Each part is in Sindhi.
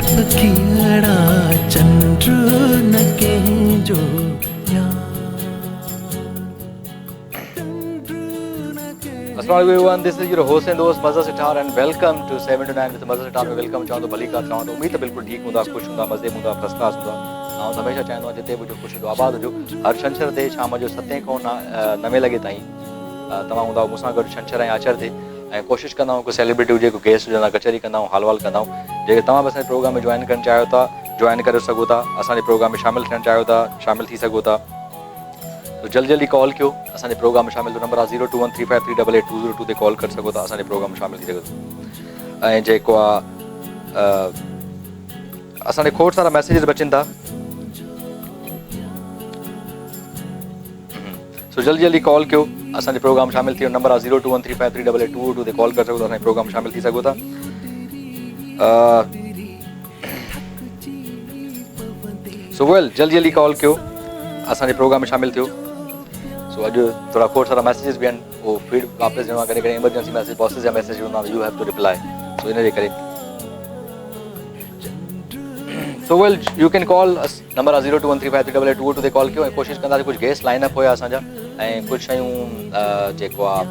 पखीअड़ा चंड न कंहिंजो अस्सलाम वालेकुम, this is your host and दोस्त Mazhar Sithar and welcome to 7 to 9 with Mazhar Sithar में welcome चवां थो, भलीकार चवां थो। उम्मीद त बिल्कुलु ठीकु हूंदा, ख़ुशि हूंदा, मज़े में हूंदा, फर्स्ट क्लास हूंदा। आउं त हमेशह चाहींदो आहियां जिते बि हुजो ख़ुशि हुजो, आबाद हुजो। हर छंछर ते शाम जो 7 खां 9 लॻे ताईं तव्हां हूंदा मूंसां गॾु छंछर ऐं आचर ते, ऐं कोशिशि कंदा आहियूं को सेलिब्रिटी हुजे, को गेस्ट हुजे, कचहरी कंदा आहियूं, हाल वाल कंदा आहियूं। जेके तव्हां बि असांजे प्रोग्राम में जॉइन करणु चाहियो था, जॉइन करे सघो था, असांजे प्रोग्राम में शामिलु थियणु चाहियो था, शामिलु थी सघो था। तो जल्दी जल्दी कॉल कयो, असांजे प्रोग्राम में शामिलु थियो। नंबर आहे 02135388202 ते कॉल करे सघो था, असांजे प्रोग्राम में शामिलु थी सघो था। ऐं जेको आहे असांजे खोड़ सारा मैसेजेस बि अचनि था, सो जल्दी जल्दी कॉल कयो, असांजे प्रोग्राम शामिल थी। नंबर आहे 02135388202 ते कॉल करे सघो था, असांजे प्रोग्राम शामिल थी सघो था। सो वेल जल्दी जल्दी कॉल कयो, असांजे प्रोग्राम में शामिल थियो। सो अॼु थोरा खोड़ सारा मैसेजेस बि आहिनि, उहो फीड वापसि ॾियणो आहे। कॾहिं कॾहिं इमरजेंसी मैसेज, बॉसेस जा मैसेज हूंदा आहिनि, you have to reply, so इन जे करे। So well you can call us, number आहे 02135388202 ते कॉल कयो। ऐं कोशिशि कंदासीं कुझु गेस्ट लाइन अप हुया असांजा, ऐं कुझु शयूं जेको आहे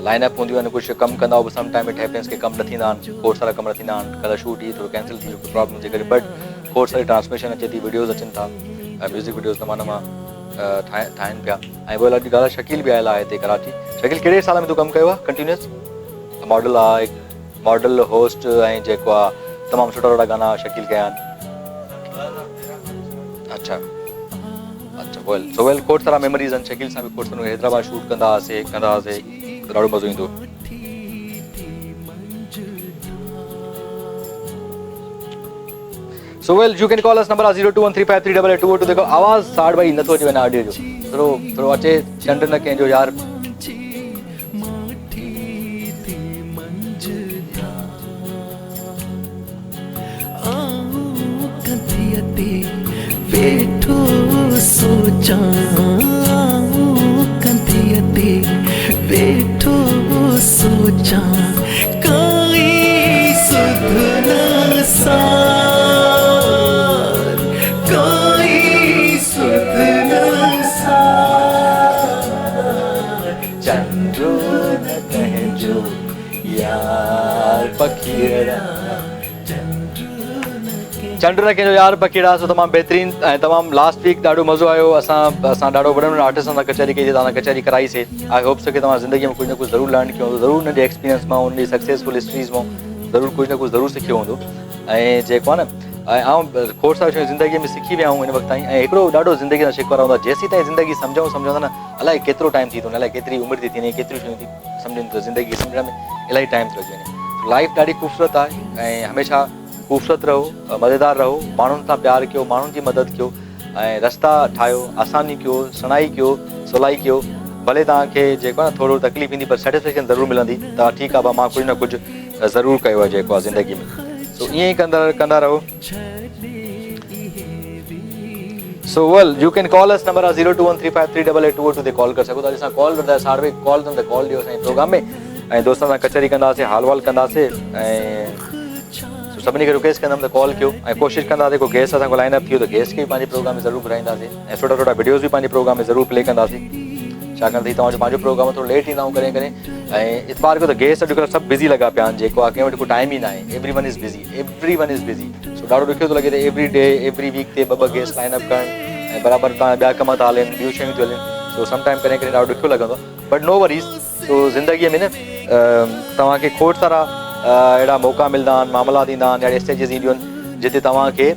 लाइन अप हूंदियूं आहिनि, कुझु कमु कंदा उहो सम टाइम it happens की कमु न थींदा आहिनि, खोड़ सारा कमु न थींदा आहिनि, कॾहिं शूट ई थोरो कैंसिल थी वियो प्रॉब्लम जे करे, बट खोड़ सारी ट्रांसमिशन अचे थी, वीडियोज़ अचनि था, ऐं म्यूज़िक वीडियोज़ नवां नवां ठाहिनि पिया। ऐं उहो ॻाल्हि आहे, शकील बि आयल आहे हिते कराची। शकील, कहिड़े साल में तूं कमु कयो आहे कंटिन्यूअस? मॉडल आहे, मॉडल, होस्ट, ऐं जेको आहे तमामु सुठा सुठा गाना शकील कया आहिनि। अच्छा अच्छा, वेल सो वेल खोड़ सारा मेमोरीज़ आहिनि शकील सां बि, खोड़ सारा हैदराबाद शूट कंदा हुआसीं, त ॾाढो मज़ो ईंदो। So well you can call us, number आहे 02135388202 ते। आवाज़ साड़ भाई नथो अचे वञे ऑडियो जो, थोरो थोरो अचे, चंड न कंहिंजो यार। वेठो सोचां, कंधीअ ते वेठो सोचां, काई सुध न सार, काई सुध न सार, चंड न कंहिंजो यार पखीअड़ा, चंड न कंहिंजो यार पखीअड़ा। सो तमामु बहितरीन ऐं तमामु लास्ट वीक ॾाढो मज़ो आयो। असां असां ॾाढो वॾनि वॾनि आर्टिस्टनि सां कचहरी कई, तव्हां कचहरी कराईसीं। I hope so की तव्हां ज़िंदगीअ में कुझु न कुझु ज़रूरु लर्न कयो हूंदो, ज़रूरु हुनजे एक्सपीरियंस मां, हुनजी सक्सेसफुल हिस्ट्रीज़ मां ज़रूरु कुझु न कुझु ज़रूरु सिखियो हूंदो। ऐं जेको आहे न, ऐं आउं खोड़ सारी शयूं ज़िंदगीअ में सिखी विया आहियूं हिन वक़्त ताईं। ऐं हिकिड़ो ॾाढो ज़िंदगीअ सां शिकवा रहंदो आहे, जेसीं ताईं ज़िंदगी सम्झूं सम्झूं था न, अलाए केतिरो टाइम थी थो वञे, अलाए केतिरी उमिरि थी थी वञे, केतिरियूं शयूं थी सम्झनि, त ज़िंदगी सम्झण में इलाही टाइम थो लॻी वञे। लाइफ ॾाढी ख़ूबसूरत आहे ऐं हमेशह ख़ूबसूरत रहो, मज़ेदार रहो, माण्हुनि सां प्यार कयो, माण्हुनि जी मदद कयो ऐं रस्ता ठाहियो, आसानी कयो, सणाई कयो, सुलाई कयो। भले तव्हांखे जेको आहे न थोरो तकलीफ़ ईंदी, पर सेटिस्फेक्शन ज़रूरु मिलंदी त ठीकु आहे, मां कुझु न कुझु ज़रूरु कयो आहे जेको आहे ज़िंदगी में। सो ईअं ई कंदा कंदा रहो। So well you can call us, number आहे 02135388202 ते कॉल करे सघो था। असां कॉल वरिता साढ़े बि कॉल कंदे, कॉल ॾियो असांजे प्रोग्राम में ऐं दोस्तनि सां कचहरी कंदासीं, हाल वाल कंदासीं। ऐं सभिनी खे रिक्वेस्ट कंदमि त कॉल कयो ऐं कोशिशि कंदासीं को गेस्ट असां लाइन अप थी वियो त गेस्ट खे बि पंहिंजे प्रोग्राम में ज़रूरु घुराईंदासीं ऐं सुठा सुठा वीडियोज़ बि पंहिंजे प्रोग्राम में ज़रूरु प्ले कंदासीं। छाकाणि त हीउ तव्हांजो पंहिंजो प्रोग्राम आहे, थोरो लेट ईंदा आहियूं कॾहिं कॾहिं। ऐं इतवार को त गेस्ट अॼुकल्ह सभु बिज़ी लॻा पिया आहिनि, जेको आहे कंहिं वटि को टाइम ई न आहे। Everyone is busy, everyone is busy. So ॾाढो ॾुखियो थो लॻे त एवरी डे एवरी वीक ते ॿ ॿ गेस्ट लाइन अप करणु ऐं बराबरि तव्हां ॿिया कम था हलनि, ॿियूं शयूं थियूं हलनि। सो सम टाइम कॾहिं कॾहिं ॾाढो ॾुखियो लॻंदो आहे, बट नो वरीज़। सो ज़िंदगीअ में न तव्हांखे खोड़ सारा अहिड़ा मौक़ा मिलंदा आहिनि, मामला ईंदा आहिनि, अहिड़े स्टेजेस ईंदियूं आहिनि जिते तव्हांखे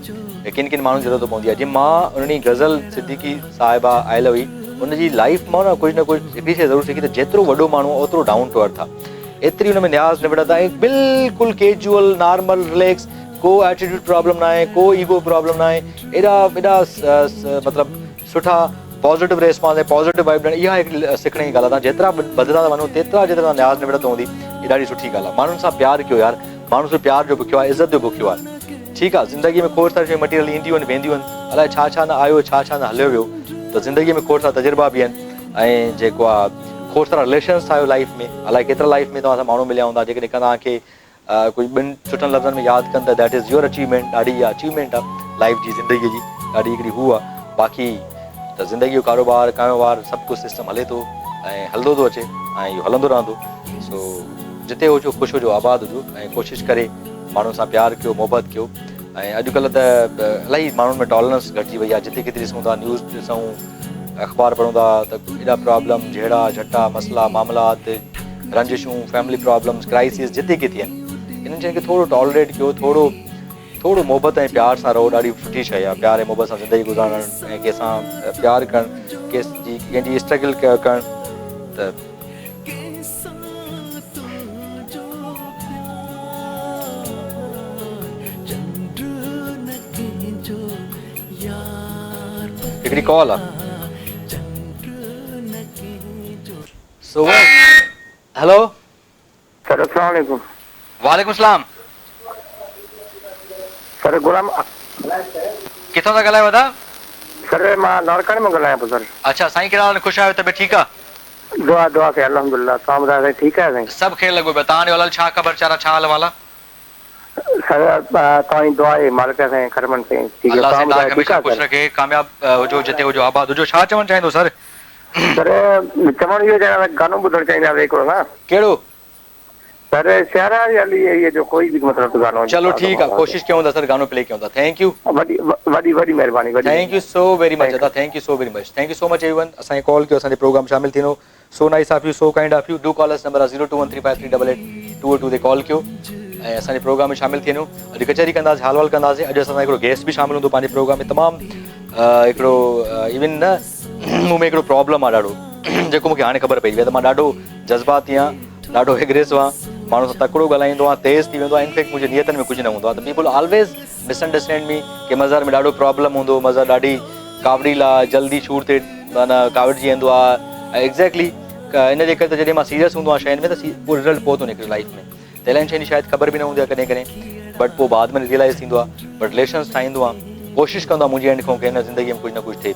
किन किन माण्हुनि जी ज़रूरत पवंदी आहे। जीअं मां उन ग़ज़ल सिद्दीकी साहिबा आयल हुई, हुनजी लाइफ मां न कुझु न कुझु हिकिड़ी शइ ज़रूरु सिखी त जेतिरो वॾो माण्हू आहे ओतिरो डाउन टू अर्थ आहे, एतिरी हुन में नियाज़ निबड़त आहे, बिल्कुलु कैजुअल, नॉर्मल, रिलैक्स, को एटीट्यूड प्रॉब्लम न आहे, को ईगो प्रॉब्लम न आहे, एॾा एॾा मतिलबु सुठा पॉज़िटिव रिस्पॉन्स ऐं पॉज़िटिव वाइब ॾियण। इहा हिकिड़ी सिखण जी ॻाल्हि आहे। तव्हां जेतिरा बदिलंदा था वञो, तेतिरा जेतिरा तव्हां नियाज़ निबड़त हूंदी, इहा ॾाढी सुठी ॻाल्हि आहे। माण्हुनि सां प्यार कयो यार, माण्हुनि सां प्यार जो बुखियो आहे, इज़त जो बुखियो आहे। ठीकु आहे, ज़िंदगीअ में खोड़ सारी शयूं मटीरियल ईंदियूं आहिनि, वेंदियूं आहिनि, अलाए छा छा न आयो, छा छा न हलियो वियो। त ज़िंदगीअ में खोड़ सारा तजुर्बा बि आहिनि ऐं जेको आहे खोड़ सारा रिलेशन्स ठाहियो लाइफ में। अलाए केतिरा लाइफ में तव्हां सां माण्हू मिलिया हूंदा, जेकॾहिं तव्हांखे ڪجهه ٻن سٺن لفظن ۾ ياد ڪن ته that is your achievement ڏاڍي اها اچيومينٽ آهي لائف جي زندگي جي ڏاڍي هڪڙي هو آهي باقي ته زندگي جو ڪاروبار ڪاروبار سڀ ڪجهه سسٽم هلي ٿو ۽ هلندو ٿو اچي ۽ اهو هلندو رهندو سو جتي هجو خوش هجو آباد هجو ۽ ڪوشش ڪري ماڻهن سان پيار ڪيو محبت ڪيو ۽ اڄڪلهه ته الاهي ماڻهن ۾ ٽالرنس گهٽجي وئي آهي جتي ڪٿي ڏسون ٿا نيوز ڏسون اخبار پڙهون ٿا ته ايڏا پرابلم جهيڙا جهٽا مسئلا معاملات رنجشون فيملي پرابلمز ڪرائسز جتي ڪٿي آهن انهن شين کي ٿورو ٽالريٽ ڪيو ٿورو ٿورو محبت ۽ پيار سان رهو ڏاڍي سٺي شيء آهي پيار ۽ محبت سان زندگي گذارڻ ۽ ڪنهن سان پيار ڪرڻ ڪنهن جي ڪنهن جي اسٽرگل ڪرڻ ته هڪڙي ڪال آ سو هيلو سر السلام عليڪم. وعليڪم السلام. سر غلام. ڪٿان ٿا ڳالهايو ادا. سر مان لاڙڪاڻي مان ڳالهايان پيو سر. اڇا سائين ڪهڙا حال آهن خوش آهيو طبيعت ٺيڪ آ. دعا دعا سائين الحمدلله توهان ٻڌايو سائين ٺيڪ آهيو سائين. سڀ خير لڳو پيو توهان ڏيو الال ڇا خبر چارا ڇا حال احوال آ. سر توهان جي دعا آهي مالڪ سائين کرمن سائين ٺيڪ الله سائين توهان کي هميشه خوش رکي ڪامياب هجو جتي هجو آباد هجو ڇا چوڻ چاهيندو سر. سر چوڻ اهو چاهيان گانو ٻڌڻ چاهينداسين هڪڙو اسان. ڪهڙو. سر سيارا يا علي اهي جو ڪوئي به مطلب گانو چلو ٺيڪ آ ڪوشش ڪيون ٿا سر گانو پلي ڪيون ٿا thank you. وڏي وڏي وڏي مهرباني وڏي thank you so very much ادا thank you so very much thank you so much everyone اسان کي ڪال ڪيو اسان جي پروگرام شامل ٿينو so nice of you so kind of you do call us number آ zero two one three five three double eight two two تي ڪال ڪيو ۽ اسان جي پروگرام ۾ شامل ٿي وڃو اڄ ڪچهري ڪنداسين حال وال ڪنداسين اڄ اسان سان هڪڙو گيسٽ به شامل هوندو پنهنجي پروگرام ۾ تمام هڪڙو ايون نه مون ۾ هڪڙو پرابلم آ ڏاڍو جيڪو مونکي هاڻي خبر پئجي وئي ته مان ڏاڍو جذباتي آهيان ڏاڍو ايگريسو آهيان ماڻهن سان تڪڙو ڳالهائيندو آهيان تيز ٿي ويندو آهيان انفيڪٽ منهنجي نيتن ۾ ڪجهه نه هوندو آهي ته پيپل آلويز مس انڊرسٽينڊ مي ڪي مظهر ۾ ڏاڍو پرابلم هوندو مظهر ڏاڍي ڪاوڙيل آهي جلدي شور تي معنيٰ ڪاوڙجي ويندو آهي ۽ ايگزيڪٽلي ان جي ڪري ته جڏهن مان سيريس هوندو آهيان شين ۾ ته پوء رزلٽ پوء ٿو نڪري لائف ۾ ته الائي شين جي شايد خبر به نه هوندي آهي ڪڏهن ڪڏهن بٽ پوء بعد ۾ ريئلائز ٿيندو آهي بٽ رليشنس ٺاهيندو آهيان ڪوشش ڪندو آهيان منهنجي اينڊ کان ڪنهن نه زندگي ۾ ڪجهه نه ڪجهه ٿئي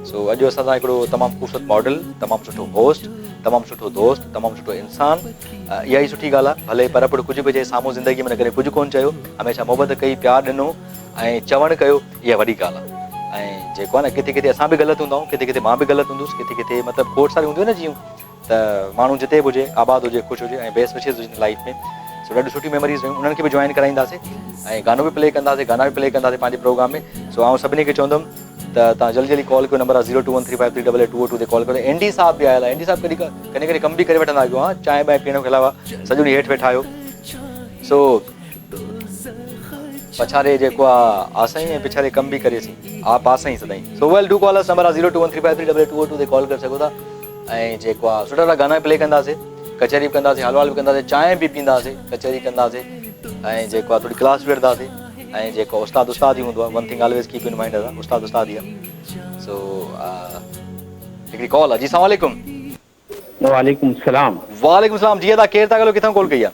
سو اڄ اسان سان هڪڙو تمام خوبصورت ماڊل تمام سٺو هوسٽ تمام سٺو دوست تمام سٺو انسان اها ئي سٺي ڳالهه آهي ڀلي پر پڙ ڪجهه به چئي سامهون زندگي ۾ نه ڪڏهن ڪجهه ڪونه چيو هميشه محبت ڪئي پيار ڏنو ۽ چوڻ ڪيو اها وڏي ڳالهه آهي ۽ جيڪو آهي نه ڪٿي ڪٿي اسان به غلط هوندا آهيون ڪٿي ڪٿي مان به غلط هوندس ڪٿي ڪٿي مطلب کوڙ ساريون هونديون آهن نه جيون ته ماڻهو جتي به هجي آباد هجي خوش هجي ۽ بيسٽ وشز هجن لائيف ۾ سو ڏاڍيون سٺيون ميموريز رهيون انهن کي به جوائن ڪرائينداسين ۽ گانو به پلي ڪنداسين گانا به پلي ڪنداسين پنهنجي پروگرام ۾ سو آئون سڀني کي چوندم ته تان جلدي جلدي ڪال ڪيو نمبر آهي zero two one three five three double eight two two تي ڪال ڪيو اين ڊي صاحب به آيل آهي اين ڊي صاحب ڪڏهن ڪڏهن ڪڏهن ڪم به ڪري وٺندا آهيو ها چانهه بانهه پيئڻ کان علاوه سڄو ڏينهن هيٺ ويٺا آهيو سو پڇاري جيڪو آ آسائين ۽ پڇاري ڪم به ڪري سين آ پاسائين سدائين so well do call us number آ zero two one three five three double eight two two تي ڪال ڪري سگهو ٿا ۽ جيڪو آ سٺا سٺا گانا به پلي ڪنداسي ڪچهري به ڪنداسي حال وال به ڪنداسي چانهه به پيئنداسي ڪچهري ڪنداسي ۽ جيڪو آ ٿوري ڪلاس به وٺنداسي ۽ جيڪو استاد استاد ئي هوندو آ one thing always keep in mind ادا استاد استاد ئي آ سو هڪڙي ڪال آ جي سلام عليڪم. وعليڪم السلام. وعليڪم السلام جي ادا ڪير ٿا ڳالهايو ڪٿان ڪال ڪئي آ.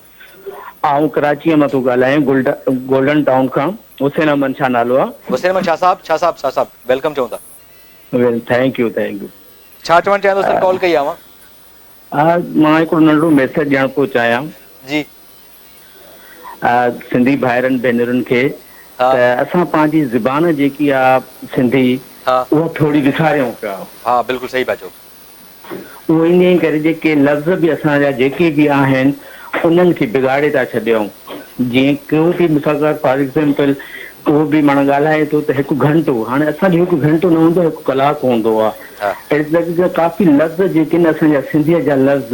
آئون ڪراچيء مان ٿو ڳالهايان گولڊن ٽائون کان حسين احمد شاھ نالو آ. حسين احمد شاھ صاحب شاھ صاحب شاھ صاحب welcome چئون ٿا. Well thank you thank you. ڇا چوڻ چاهيندو سر ڪال ڪئي آ اوهان. ها مان هڪڙو ننڍڙو ميسيج ڏيڻ پيو چاهيان. جي. سنڌي ڀائرن ڀينرن کي ته اسان پنهنجي زبان جيڪي آ سنڌي اها ٿوري وساريون پيا. ها بلڪل صحيح پيا چئو. اهو انهيء ڪري جيڪي لفظ به اسان جا جيڪي به آهن انهن کي بگاڙي ٿا ڇڏيون جيئن ڪو به مثال طور فار ايگزامپل ڪو به ماڻهو ڳالهائي ٿو ته هڪ گهنٽو هاڻي اسان جو هڪ گهنٽو نه هوندو آهي هڪ ڪلاڪ هوندو آهي اهڙي طرح جا ڪافي لفظ جيڪي آهن اسان جا سنڌيء جا لفظ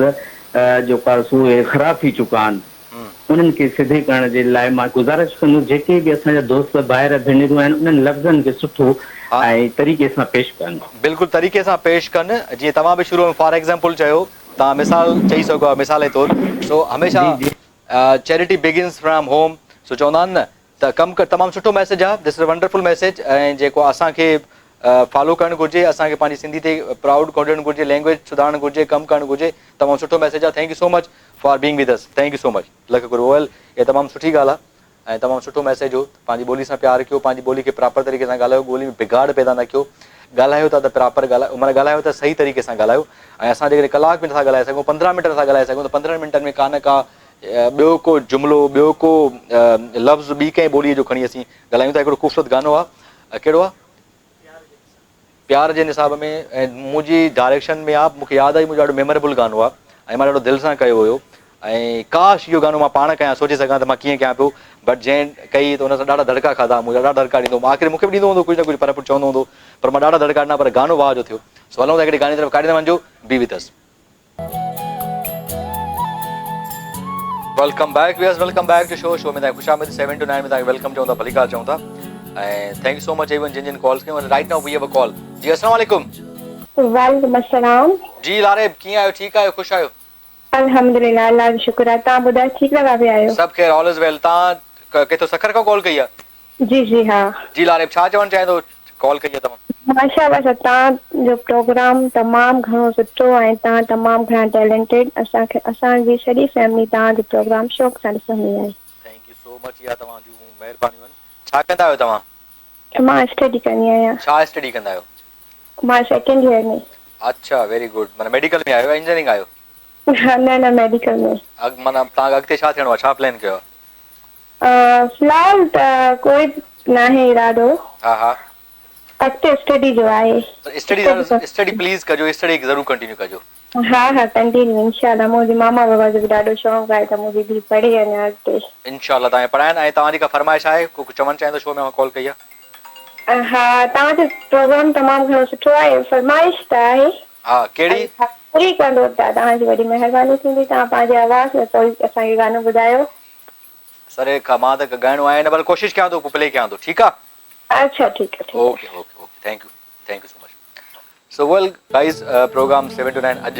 جيڪو آهي سو اهي خراب ٿي چڪا آهن انهن کي سڌي ڪرڻ جي لاء مان گذارش ڪندس جيڪي به اسان جا دوست ڀائر ڀينرون آهن انهن لفظن کي سٺو ۽ طريقي سان پيش ڪن. بلڪل طريقي سان پيش ڪن جيئن توهان به شروع ۾ فار ايگزامپل چيو توهان مثال چئي سگهو ها مثال جي طور سو هميشه چيرٽي بگنز فرام هوم سو چوندا آهن نه ته ڪم ڪر تمام سٺو ميسيج آهي this is a wonderful message ۽ جيڪو اسان کي فالو ڪرڻ گهرجي اسان کي پنهنجي سنڌي تي پرائوڊ ڪڍڻ گهرجي لينگويج سڌارڻ گهرجي ڪم ڪرڻ گهرجي تمام سٺو ميسيج آهي thank you so much for being with us thank you so much lakh قرب ويل اها تمام سٺي ڳالهه آهي ۽ تمام سٺو ميسيج هو پنهنجي ٻولي سان پيار ڪيو پنهنجي ٻولي کي پراپر طريقي سان ڳالهايو ٻولي ۾ بگاڙ پيدا نه ڪيو ڳالهايو ٿا ته پراپر ڳالهايو معنيٰ ڳالهايو ته صحيح طريقي سان ڳالهايو ۽ اسان جيڪڏهن ڪلاڪ به نٿا ڳالهائي سگهون پندرهن منٽ نٿا ڳالهائي سگهون ته پندرهن منٽن ۾ ڪا نه ڪا ٻيو ڪو جملو ٻيو ڪو لفظ ٻي ڪنهن ٻوليء جو کڻي اسين ڳالهايون ٿا. هڪڙو خوبصورت گانو آ، ڪهڙو آ؟ پيار جي نصاب ۾ ۽ منهنجي ڊائريڪشن ۾ آ. مون کي ياد آ هي منهنجو ڏاڍو ميموريبل گانو آ ۽ مان ڏاڍو دل سان ڪيو هيو ۽ ڪاش اهو گانو مان پاڻ ڪيان سوچي سگهان ته مان ڪيئن ڪيان پيو بٽ جنهن ڪئي ته ان سان ڏاڍا دڙڪا کاڌا منهنجا ڏاڍا دڙڪا ڏيندو هو آخر مون کي به ڏيندو هوندو ڪجهه نه ڪجهه پر پٽ چوندو هوندو پر مان ڏاڍا دڙڪا ڏنا پر گانو واهه جو ٿيو سو هلون ٿا هڪڙي گاني طرف ڪاڏي نه وڃجو be with us. Welcome back viewers welcome back to show show ۾ توهان کي خوش آمديد 7 ٽو 9 ۾ توهان کي welcome چئون ٿا ڀليڪار چئون ٿا ۽ thank you so much ايون جن جن ڪالز ڪيون right now we have a call جي السلام عليڪم. وعليڪم السلام. جي لاريب ڪيئن آهيو ٺيڪ آهيو خوش آهيو. الحمدلله الله جو شڪر آهي توهان ٻڌايو ٺيڪ لڳا پيا آهيو. سڀ خير آل از ويل توهان ڪٿو سکر کان ڪال ڪئي آهي. جي جي ها. جي لاريب ڇا چوڻ چاهيندو ڪال ڪئي آهي توهان. ماشاءالله سر توهان جو پروگرام تمام گهڻو سٺو ۽ توهان تمام گهڻا ٽيلنٽيڊ اسان کي اسان جي سڄي فيملي توهان جو پروگرام شوق سان ڏسندي آهي. Thank you سو مچ اها توهان جون مهربانيون آهن. ڇا ڪندا آهيو توهان؟ مان اسٽڊي ڪندي آهيان. ڇا اسٽڊي ڪندا آهيو؟ مان سيڪنڊ ييئر ۾. اڇا ويري گڊ معنيٰ ميڊيڪل ۾ آهيو يا انجنيئرنگ آهيو؟ نه نه ميڊيڪل ۾. معنيٰ توهان کي اڳتي ڇا ٿيڻو آهي ڇا پلان ڪيو آهي؟ في الحال ته ڪوئي ناهي ارادو. ها ها. اڳتي اسٽڊي جو آهي. پر اسٽڊي اسٽڊي پليز ڪجو اسٽڊي ضرور ڪنٽينيو ڪجو. ها ها ڪنٽينيو انشاء الله منهنجي ماما بابا جو به ڏاڍو شوق آهي ته منهنجي ڌي پڙهي اڃا اڳتي. انشاء الله توهان کي پڙهائن ۽ توهان جي ڪا فرمائش آهي ڪو ڪجهه چوڻ چاهيندو شو ۾ اوهان ڪال ڪئي آهي. ها توهان جو پروگرام تمام گهڻو سٺو آهي فرمائش ته آهي. ها ڪهڙي. پوري ڪندو ته توهان جي وڏي مهرباني ٿيندي توهان پنهنجي آواز ۾ ڪوئي اسان کي گانو ٻڌايو. سر کان مان ته ڳائڻو آهي نه پر ڪوشش ڪيان ٿو پوء پلي ڪيان ٿو ٺيڪ آ. اڇا ٺيڪ آ ٺيڪ آ. Okay okay okay thank you thank you so much so well guys programme 7 to 9 اڄ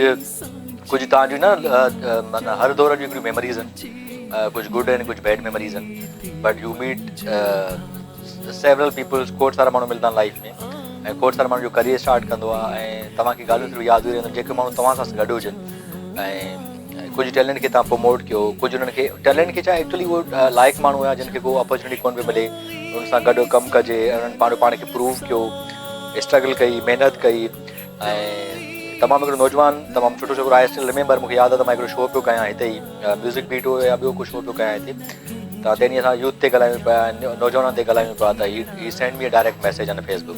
ڪجهه توهان جون نه معنيٰ هر دور جون هڪڙيون ميموريز آهن ڪجهه گڊ آهن ڪجهه بيڊ ميموريز آهن but you meet several peoples کوڙ سارا ماڻهو ملندا آهن لائف ۾ ۽ کوڙ سارا ماڻهو جو ڪريئر اسٽارٽ ڪندو آهي ۽ توهان کي ڳالهيون صرف ياد رهنديون جيڪي ماڻهو توهان سان گڏ هجن ۽ ڪجهه ٽيلنٽ کي توهان پروموٽ ڪيو ڪجهه انهن کي ٽيلنٽ کي ڇا ايڪچولي اهو لائق ماڻهو هيا جن کي ڪو اپرچونٽي ڪونه پئي ملي انهن سان گڏ ڪم ڪجي انهن پنهنجو پاڻ کي پروو ڪيو اسٽرگل ڪئي محنت ڪئي ۽ تمام هڪڙو نوجوان تمام سٺو ڇوڪرو I still remember مونکي ياد آهي ته مان هڪڙو شو پيو ڪيان هتي ئي ميوزڪ بيٽ هو يا ٻيو ڪو شو پيو ڪيان هتي ته تنهن ڏينهن اسان يوٿ تي ڳالهايون پيا نوجوانن تي ڳالهايون پيا ته he send me direct message on Facebook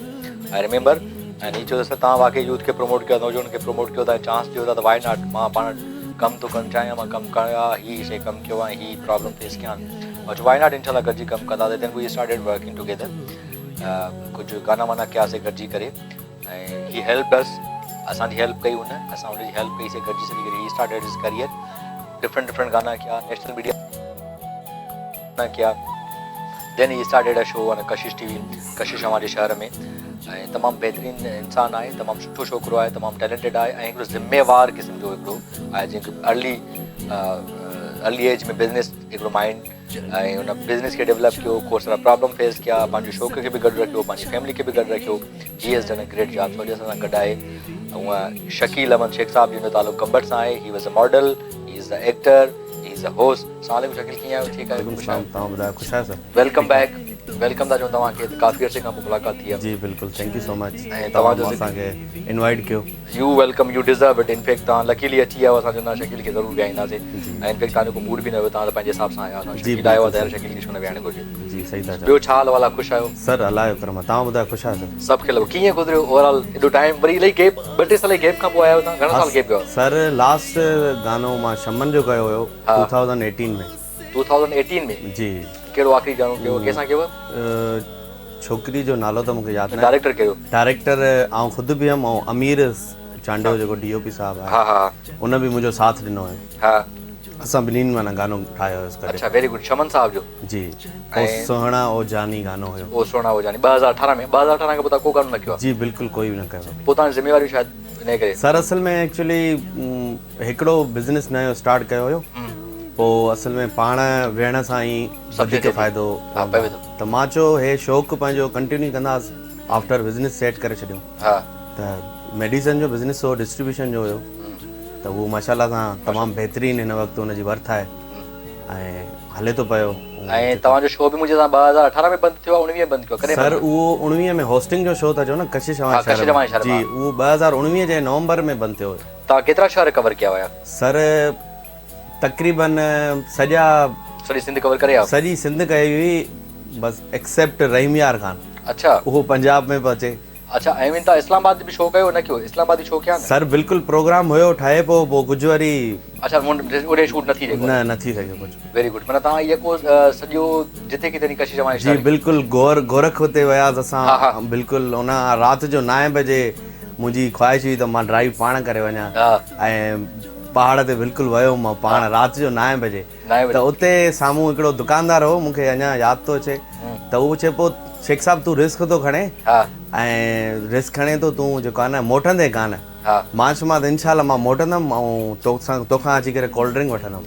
I remember ۽ هي چيو ته سر توهان واقعي يوٿ کي پروموٽ ڪيو نوجوانن کي پروموٽ ڪيو ٿا ۽ چانس ڏيو ٿا ته وائي not مان پاڻ ڪم ٿو ڪرڻ چاهيان مان ڪم ڪيا هي شي ڪم ڪيو آهي هي پرابلم فيس ڪيا آهن چيو وائي not انشاء الله گڏجي ڪم ڪنداسين دين وي اسٽارٽيڊ ورڪنگ ٽوگيدر ڪجهه گانا وانا ڪياسي گڏجي ڪري ۽ هي هيلپڊ اس اسان جي هيلپ ڪئي هن اسان هن جي هيلپ ڪئي سي گڏجي سڄي ڪري he started his career different different گانا ڪيا نيشنل ميڊيا ڪيا then he started a show on Kashish T V Kashish اوهان جي شهر ۾ ۽ تمام بهترين انسان آهي تمام سٺو ڇوڪرو آهي تمام ٽيلنٽيڊ آهي ۽ هڪڙو ذميوار قسم جو هڪڙو آهي جنهن کي ارلي ارلي ايج ۾ بزنس هڪڙو مائنڊ ۽ ان بزنس کي ڊيولپ ڪيو کوڙ سارا پرابلم فيس ڪيا پنهنجو شوق کي به گڏ رکيو پنهنجي فيملي کي به گڏ رکيو he has done a great job so اڄ اسان سان گڏ آهي هونء شڪيل احمد شيخ صاحب جن جو تعلق گمبٽ سان آهي he was a model he is a actor he is a host السلام عليڪم شڪيل ڪيئن آهيو ٺيڪ آهيو خوش آهيو توهان ٻڌايو خوش آهيو سر welcome back welcome ٿا چئون توهان کي ڪافي عرصي کان پوء ملاقات ٿي آهي جي بلڪل thank you سو مچ ۽ توهان جو اسان کي انوائٽ ڪيو you welcome you deserve it in fact توهان لڪيلي اچي ويا اسان چوندا شڪيل کي ضرور ويهائينداسين ۽ ان فيڪٽ توهان جو ڪو موڊ به نه هيو توهان ته پنهنجي حساب سان آيا اسان شڪيل آيو آهي ته يار شڪيل کي ڇو نه ويهائڻ گهرجي جي صحيح ٿا چئو ٻيو ڇا حال احوال آهي خوش آهيو سر الله جو ڪرم آهي توهان ٻڌايو خوش آهيو سر سڀ خير ڪيئن گذريو اوور آل ايڏو ٽائيم وري الائي گيپ ٻه ٽي سال جي گيپ کان پوء آيا آهيو توهان گهڻا سال گيپ ويو سر لاسٽ گانو مان شمن جو ڪيو هيو 2018 ۾ 2018 ۾ جي ڪهڙو آخري گانو ڪيو ڪنهن سان ڪيو ڇوڪري جو نالو ته مونکي ياد ناهي. ڊائريڪٽر ڪهڙو؟ ڊائريڪٽر آئون خود به هيم ۽ امير چانڊيو جيڪو ڊي او پي صاحب آهي ها ها ان به منهنجو ساٿ ڏنو هيو. ها. اسان ٻنهين معنيٰ گانو ٺاهيو هيس گڏ. اڇا ويري گڊ شمن صاحب جو. جي او سهڻا او جاني گانو هيو. او سهڻا او جاني 2018 ۾ 2018 کان پوء توهان ڪو گانو نه ڪيو آهي؟ جي بلڪل ڪوئي به نه ڪيو آهي. پوء توهان جون ذميواريون شايد انهي ڪري. سر اصل ۾ ايڪچولي هڪڙو بزنس نيو اسٽارٽ ڪيو هيو پوء اصل ۾ پاڻ ويهڻ سان ئي وڌيڪ فائدو پوي ٿو ته مان چيو هي شوق پنهنجو ڪنٽينيو ڪنداس آفٽر بزنس سيٽ ڪري ڇڏيو ته ميڊيسن جو بزنس هو ڊسٽريبيوشن جو هيو ته اهو ماشاء الله سان تمام بهترين هن وقت ان جي ورٿ آهي ۽ هلي ٿو پيو. ۽ توهان جو شو به منهنجي سان 2018 ۾ بند ٿيو آهي 19 ۾ بند ٿيو آهي ڪڏهن سر اهو 19 ۾ هوسٽنگ جو شو ٿا چئو نه ڪشش اوهان شهر ۾ جي اهو 2019 جي نومبر ۾ بند ٿيو هيو. توهان ڪيترا شهر ڪور ڪيا هيا؟ سر تقريبن سڄا سڄي سنڌ ڪور ڪري آيو. سڄي سنڌ ڪئي هئي بس ايڪسيپٽ رحيم يار خان. اڇا. اهو پنجاب ۾ پيو اچي. اڇا ۽ ون تان اسلام آباد به شو ڪيو نه ڪيو اسلام آباد به شو ڪيا نه. سر بلڪل پروگرام هيو ٺهي پيو پوء ڪجهه وري. اڇا اوڏي شوٽ نه ٿي سگهيو. نه نه ٿي سگهيو ڪجهه. ويري گڊ معنيٰ تان يڪو سڄو جتي ڪٿي ني ڪشش اوهان جي بلڪل گور گورک تي وياس اسان بلڪل ان رات جو نائين بجي منهنجي خواهش هئي ته مان ڊرائيو پاڻ ڪري وڃان ۽ پهاڙ تي بلڪل ويو مان پاڻ رات جو نائين بجي ته اتي سامهون هڪڙو دڪاندار هو مون کي اڃا ياد ٿو اچي ته هو چئي پيو شيخ صاحب تون رسڪ ٿو کڻين ۽ رسڪ کڻين ٿو تون جيڪو آهي نه موٽندين ڪانه مان چيومانس انشاء الله مان موٽندم ۽ توسان توکان اچي ڪري ڪولڊ ڊرنڪ وٺندم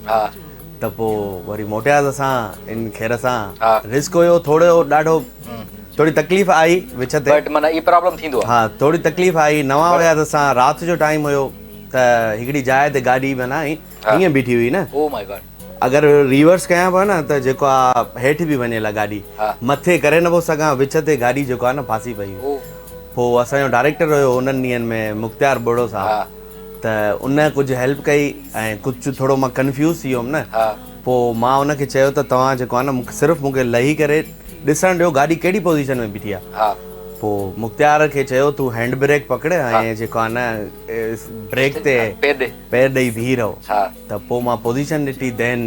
ته پوء وري موٽياس اسان ان خير سان رسڪ هيو ٿورو ڏاڍو ٿوري تڪليف آئي وچ تي بٽ معنيٰ اي پرابلم ٿيندو آهي ها ٿوري تڪليف آئي نوان هياس اسان رات جو ٽائيم هيو ته هڪڙي جاء تي گاڏي معنيٰ ائين بيٺي هئي نه او مائي گاڊ اگر ريورس ڪيان پيو نه ته جيڪو آ هيٺ به وڃي لا گاڏي مٿي ڪري نه پيو سگهان وچ تي گاڏي جيڪو آ نه ڦاسي پئي هئي پوء اسان جو ڊائريڪٽر هيو انهن ڏينهن ۾ مختيار ٻرڙو صاحب ته ان ڪجهه هيلپ ڪئي ۽ ڪجهه ٿورو مان ڪنفيوز ٿي ويم نه پوء مان ان کي چيو ته توهان جيڪو آ نه مون کي صرف مون کي لهي ڪري ڏسڻ ڏيو گاڏي ڪهڙي پوزيشن ۾ بيٺي آ پوء مختيار کي چيو تون هينڊ بريڪ پڪڙ ۽ جيڪو آ نه بريڪ تي پير ڏئي بيهي رهو ته پوء مان پوزيشن ڏٺي دين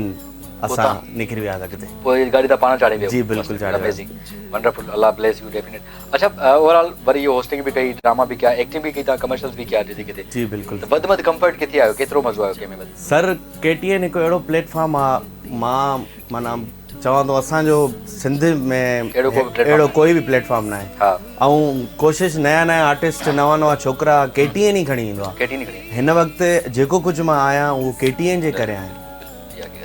اسان نڪري وياسين اڳتي. پوء گاڏي تان پاڻ چاڙهي ويو. جي بلڪل چاڙهي ويو. اميزنگ ونڊرفل الله بليس you definite اڇا اوور آل وري اهو هوسٽنگ به ڪئي ڊراما به ڪيا ايڪٽنگ به ڪئي تان ڪمرشلز به ڪيا جتي ڪٿي جي بلڪل ته وڌ ۾ وڌ ڪمفرٽ ڪٿي آيو ڪيترو مزو آيو ڪنهن ۾ وڌ. سر ڪي ٽي اين هڪ اهڙو پليٽ فارم آ مان معنيٰ چوان ٿو اسان جو سنڌ ۾ اهڙو ڪوئي به پليٽ فارم ناهي ۽ ڪوشش نيا نيا آرٽسٽ نوان نوان ڇوڪرا ڪي ٽي اين ئي کڻي ايندو آهي هن وقت جيڪو ڪجهه مان آهيان اهو ڪي ٽي اين جي ڪري آهيان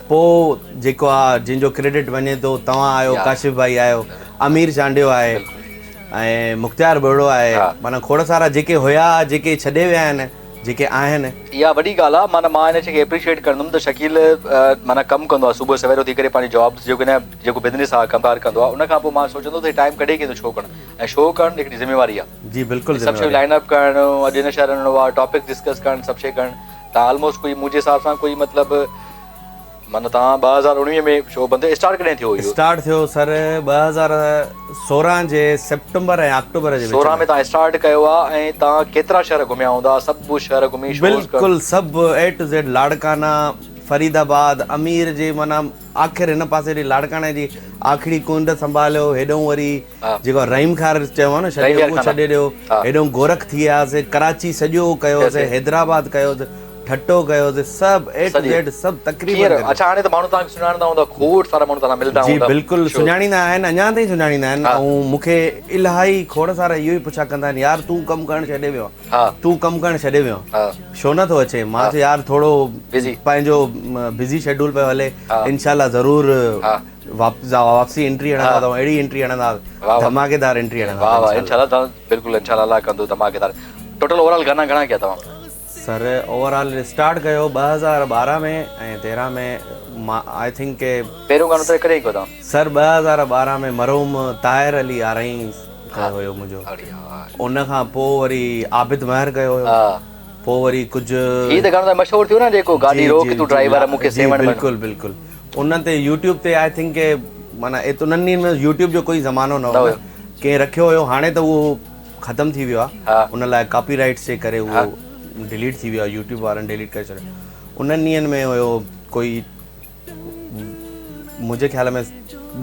پوء جيڪو آ جنهن جو ڪريڊٽ وڃي ٿو توهان آهيو ڪاشف ڀائي آهيو امير چانڊيو آهي ۽ مختيار ٻرڙو آهي معنيٰ کوڙ سارا جيڪي هيا جيڪي ڇڏي ويا آهن جيڪي آهن. اها وڏي ڳالهه آ معنيٰ مان ان شي کي اپريشيئيٽ ڪندم ته شڪيل معنيٰ ڪم ڪندو آ صبح سوير اٿي ڪري پنهنجي جاب جيڪو هن جيڪو بزنس آ ڪم ڪار ڪندو آ ان کان پوء مان سوچندو ته هي ٽائيم ڪڍي ڪيئن ٿو شو ڪرڻ ۽ شو ڪرڻ هڪڙي ذميواري آ جي بلڪل سڀ شيون لائن اپ ڪرڻ اڄ هن شهر وڃڻو آ ٽاپڪ ڊسڪس ڪرڻ سڀ شي ڪرڻ ته آلموسٽ ڪوئي منهنجي حساب سان ڪوئي مطلب معنيٰ توهان 2019 ۾ شو بند ٿيو اسٽارٽ ڪڏهن ٿيو اهو؟ اسٽارٽ ٿيو سر 2016 جي سيپٽمبر ۽ آڪٽوبر جي وچ ۾. 16 ۾ توهان اسٽارٽ ڪيو آ ۽ توهان ڪيترا شهر گهميا هوندا سڀ شهر گهمي شوز بلڪل سڀ اي ٽو زيڊ لاڙڪانا فريد آباد امير جي معنيٰ آخر هن پاسي ڏي لاڙڪاڻي جي آخري ڪنڊ سنڀاليو هيڏئون وري جيڪو رحيم خار چيو آ نه ڇڏي اهو ڇڏي ڏيو هيڏئون گورک ٿي آياسي ڪراچي سڄو ڪيوسي حيدرآباد ڪيوسي ٺٽو ڪيوسي سڀ اي ٽو زيڊ سڀ تقريبن اڇا هاڻي ته ماڻهو توهان کي سڃاڻندا هوندا کوڙ سارا ماڻهو توهان سان ملندا هوندا جي بلڪل سڃاڻيندا آهن اڃا تائين سڃاڻيندا آهن ۽ مون کي الاهي کوڙ سارا اهو ئي پڇا ڪندا آهن يار تون ڪم ڪرڻ ڇڏي ويو آهين تون ڪم ڪرڻ ڇڏي ويو آهين ڇو نه ٿو اچين مان چيو يار ٿورو پنهنجو بزي شيڊول پيو هلي انشاء الله ضرور واپسي انٽري هڻندا ته اهڙي انٽري هڻندا ڌماڪيدار انٽري هڻندا واه واه انشاء الله بلڪل انشاء الله الله ڪندو ڌماڪيدار ٽوٽل اوور آل گانا گهڻا ڪيا توهان سر اوور آل اسٽارٽ ڪيو 2012 ۾ ۽ 13 ۾ مان I think ڪي پهريون گانو ته ڪڏهن ڪيو توهان؟ سر 2012 ۾ مرحوم طاهر علي آرائين ڪيو هيو منهنجو ان کان پو وري عابد مهر ڪيو هيو پو وري ڪجهه هي ته گانو ته مشهور ٿيو نه جيڪو گاڏي روڪ تون ڊرائيور مون کي سيوهڻ وڃ بلڪل بلڪل ان تي يوٽيوب تي I think ڪي معنيٰ انهن ڏينهن ۾ يوٽيوب جو ڪوئي زمانو نه هو ڪنهن رکيو هيو هاڻي ته اهو ختم ٿي ويو آهي ان لاء ڪاپي رائيٽس جي ڪري اهو ڊليٽ ٿي ويو آهي يوٽيوب وارن ڊليٽ ڪري ڇڏيو انهن ڏينهن ۾ هيو ڪوئي منهنجي خيال ۾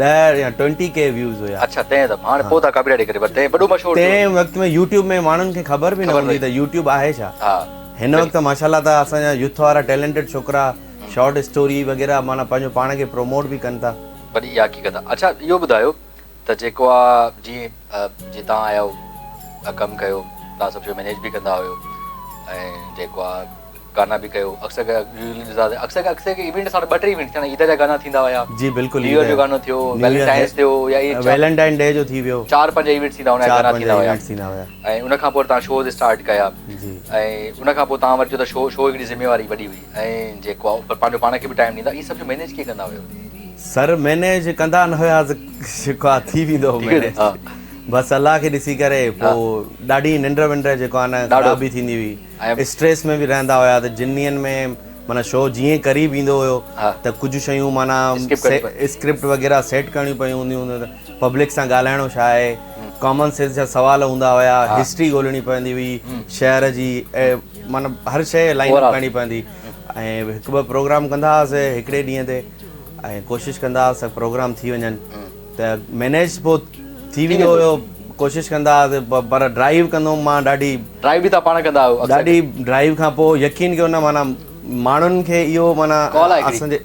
10 يا 20 ڪي ويوز هيا اڇا تنهن ته هاڻي پوء ٿا ڪاپي رائيٽ ڪري پر تنهن وڏو مشهور ٿيو تنهن وقت ۾ يوٽيوب ۾ ماڻهن کي خبر به نه هوندي ته يوٽيوب آهي ڇا هن وقت ماشاءالله ته اسان جا يوٿ وارا ٽيلنٽيڊ ڇوڪرا شارٽ اسٽوري وغيره معنيٰ پنهنجو پاڻ کي پروموٽ به ڪن ٿا. وڏي اها حقيقت آهي اڇا اهو ٻڌايو ته جيڪو آ جيئن جي تان آيا آهيو ڪم ڪيو تان سڀ شيون مينيج به ڪندا هيو ۽ جيڪو آ گانا به ڪيو اڪثر اڪثر اڪثر ايونٽ ساڍا ٻه ٽي ايونٽ ٿيا عيد جا گانا ٿيندا هيا جي بلڪل نيو يئر جو گانو ٿيو ويلنٽائنس ٿيو يا اي ويلنٽائن ڊي جو ٿي ويو چار پنج ايونٽ ٿيندا هيا گانا ٿيندا هيا ٿيندا هيا ۽ ان کان پوء تان شوز اسٽارٽ ڪيا جي ۽ ان کان پوء تان وري چيو ته شو شو هڪڙي ذميواري وڏي هئي ۽ جيڪو آ پنهنجو پاڻ کي به ٽائيم ڏيندا اي سڀ مينيج ڪيئن ڪندا هيو سر مينيج ڪندا نه هيا جيڪو آ ٿي ويندو هو مينيج بس الله کي ڏسي ڪري پو ڏاڍي ننڊ ونڊ جيڪو آ نه خراب به ٿيندي هئي اسٽريس ۾ به رهندا هيا ته جن ڏينهن ۾ معنيٰ شو جيئن قريب ايندو هيو ته ڪجهه شيون معنيٰ اسڪرپٽ وغيره سيٽ ڪرڻيون پيون هونديون هيون ته پبلڪ سان ڳالهائڻو ڇا آهي، ڪامن سينس جا سوال هوندا هيا، هسٽري ڳولڻي پوندي هئي شهر جي معنيٰ هر شيء لائن اپ ڪرڻي پوندي ۽ هڪ ٻه پروگرام ڪندا هئاسي هڪڙي ڏينهن تي ۽ ڪوشش ڪندا هئاسي ته پروگرام ٿي وڃن ته مينيج پوء ٿي ويندو هيو ڪوشش ڪندا هئاسي پر ڊرائيو ڪندو هوم مان ڏاڍي. ڊرائيو به توهان پاڻ ڪندا آهيو اڪثر. ڏاڍي ڊرائيو کان پوء يقين ڪيو نه معنيٰ ماڻهن کي اهو معنيٰ ڪال آهي هڪڙي اسان جي.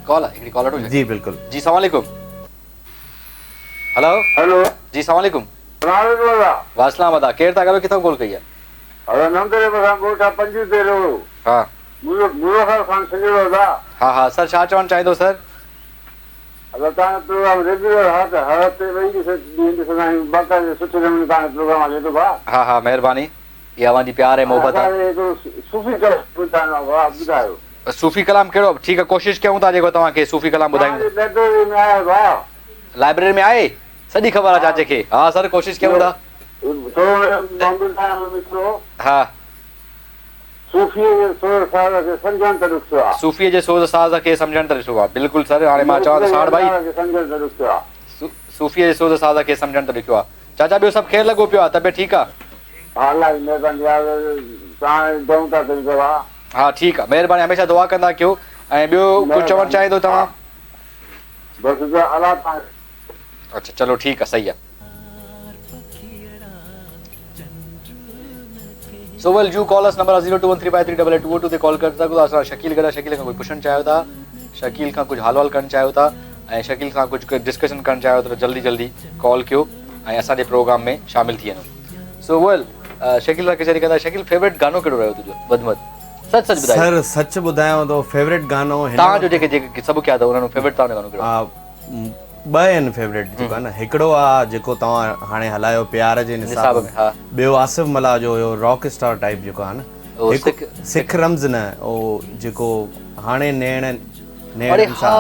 ڪال آهي هڪڙي ڪال وٺو جي بلڪل. جي سلام عليڪم هلو. هلو. جي سلام عليڪم. سلام عليڪم ادا. وعليڪم ادا ڪير ٿا ڳالهايو ڪٿان ڪال ڪئي آهي. ادا نمدري ڀرسان ڳوٺ آ پنجو تيرو. ها. منهنجو خان سڄڻو ادا. ها ها سر ڇا چوڻ چاهيندو سر. ادا توهان جو پروگرام ريگيولر ها ته هر هفتي ٻئي ڏينهن ڏسندا آهيون باقاعدي سٺي نموني توهان جو پروگرام هلي ٿو ڀاء. ها ها مهرباني اها اوهان جي پيار ۽ محبت آ. اسان کي هڪڙو صوفي ڪلام ٻڌائڻو آ ڀاء ٻڌايو. صوفي ڪلام ڪهڙو ٺيڪ آ ڪوشش ڪيون ٿا جيڪو توهان کي صوفي ڪلام ٻڌايون. توهان جي لائبريري ۾ آهي ڀاء. لائبريري ۾ آهي سڄي خبر آ چاچي کي ها سر ڪوشش ڪيون ٿا. ٿورو ٻڌايو مصرعو. ها. صوفيء جي سوز ساز کي سمجهڻ ته ڏکيو آ. صوفيء جي سوز ساز کي سمجهڻ ته ڏکيو آ. بلڪل سر هاڻي مان چوان ته ساڙ ڀائي. کي سمجهڻ ته ڏکيو آ. صوفيء جي سوز ساز کي سمجهڻ ته ڏکيو آ. چاچا ٻيو سڀ خير لڳو پيو آ طبيعت ٺيڪ آ. ها الله جي مهرباني آ توهان دعائون ٿا ڪريون ته ڀاء. ها ٺيڪ آ مهرباني هميشه دعا ڪندا ڪيو ۽ ٻيو ڪجهه چوڻ چاهيندو توهان. بس الله توهان کي. اڇا چلو ٺيڪ آ صحيح آ. So well you call us number 0213538822 تي ڪال ڪري سگهو ٿا اسان شڪيل گڏ شڪيل کان ڪجهه پڇڻ چاهيو ٿا شڪيل کان ڪجهه حال وال ڪرڻ چاهيو ٿا ۽ شڪيل سان ڪجهه ڊسڪشن ڪرڻ چاهيو ٿا ته جلدي جلدي ڪال ڪيو ۽ اسان جي پروگرام ۾ شامل ٿي وڃو سو ويل شڪيل سان ڪچهري ڪندا شڪيل فيورٽ گانو ڪهڙو رهيو تنهنجو وڌ ۾ وڌ سچ سچ ٻڌايو سر سچ ٻڌايان ٿو فيورٽ گانو هن توهان جو جيڪي جيڪي سڀ ڪيا اٿو انهن ۾ فيورٽ توهان جو گانو ڪهڙو آهي ٻه آهن فيورٽ جيڪو آهي نه هڪڙو آ جيڪو توهان هاڻي هلايو پيار جي نصاب ۾ ٻيو آصف ملاح جو هيو راڪ اسٽار ٽائيپ جيڪو آهي نه هڪ سک رمز نه او جيڪو هاڻي نيڻ نيڻ سان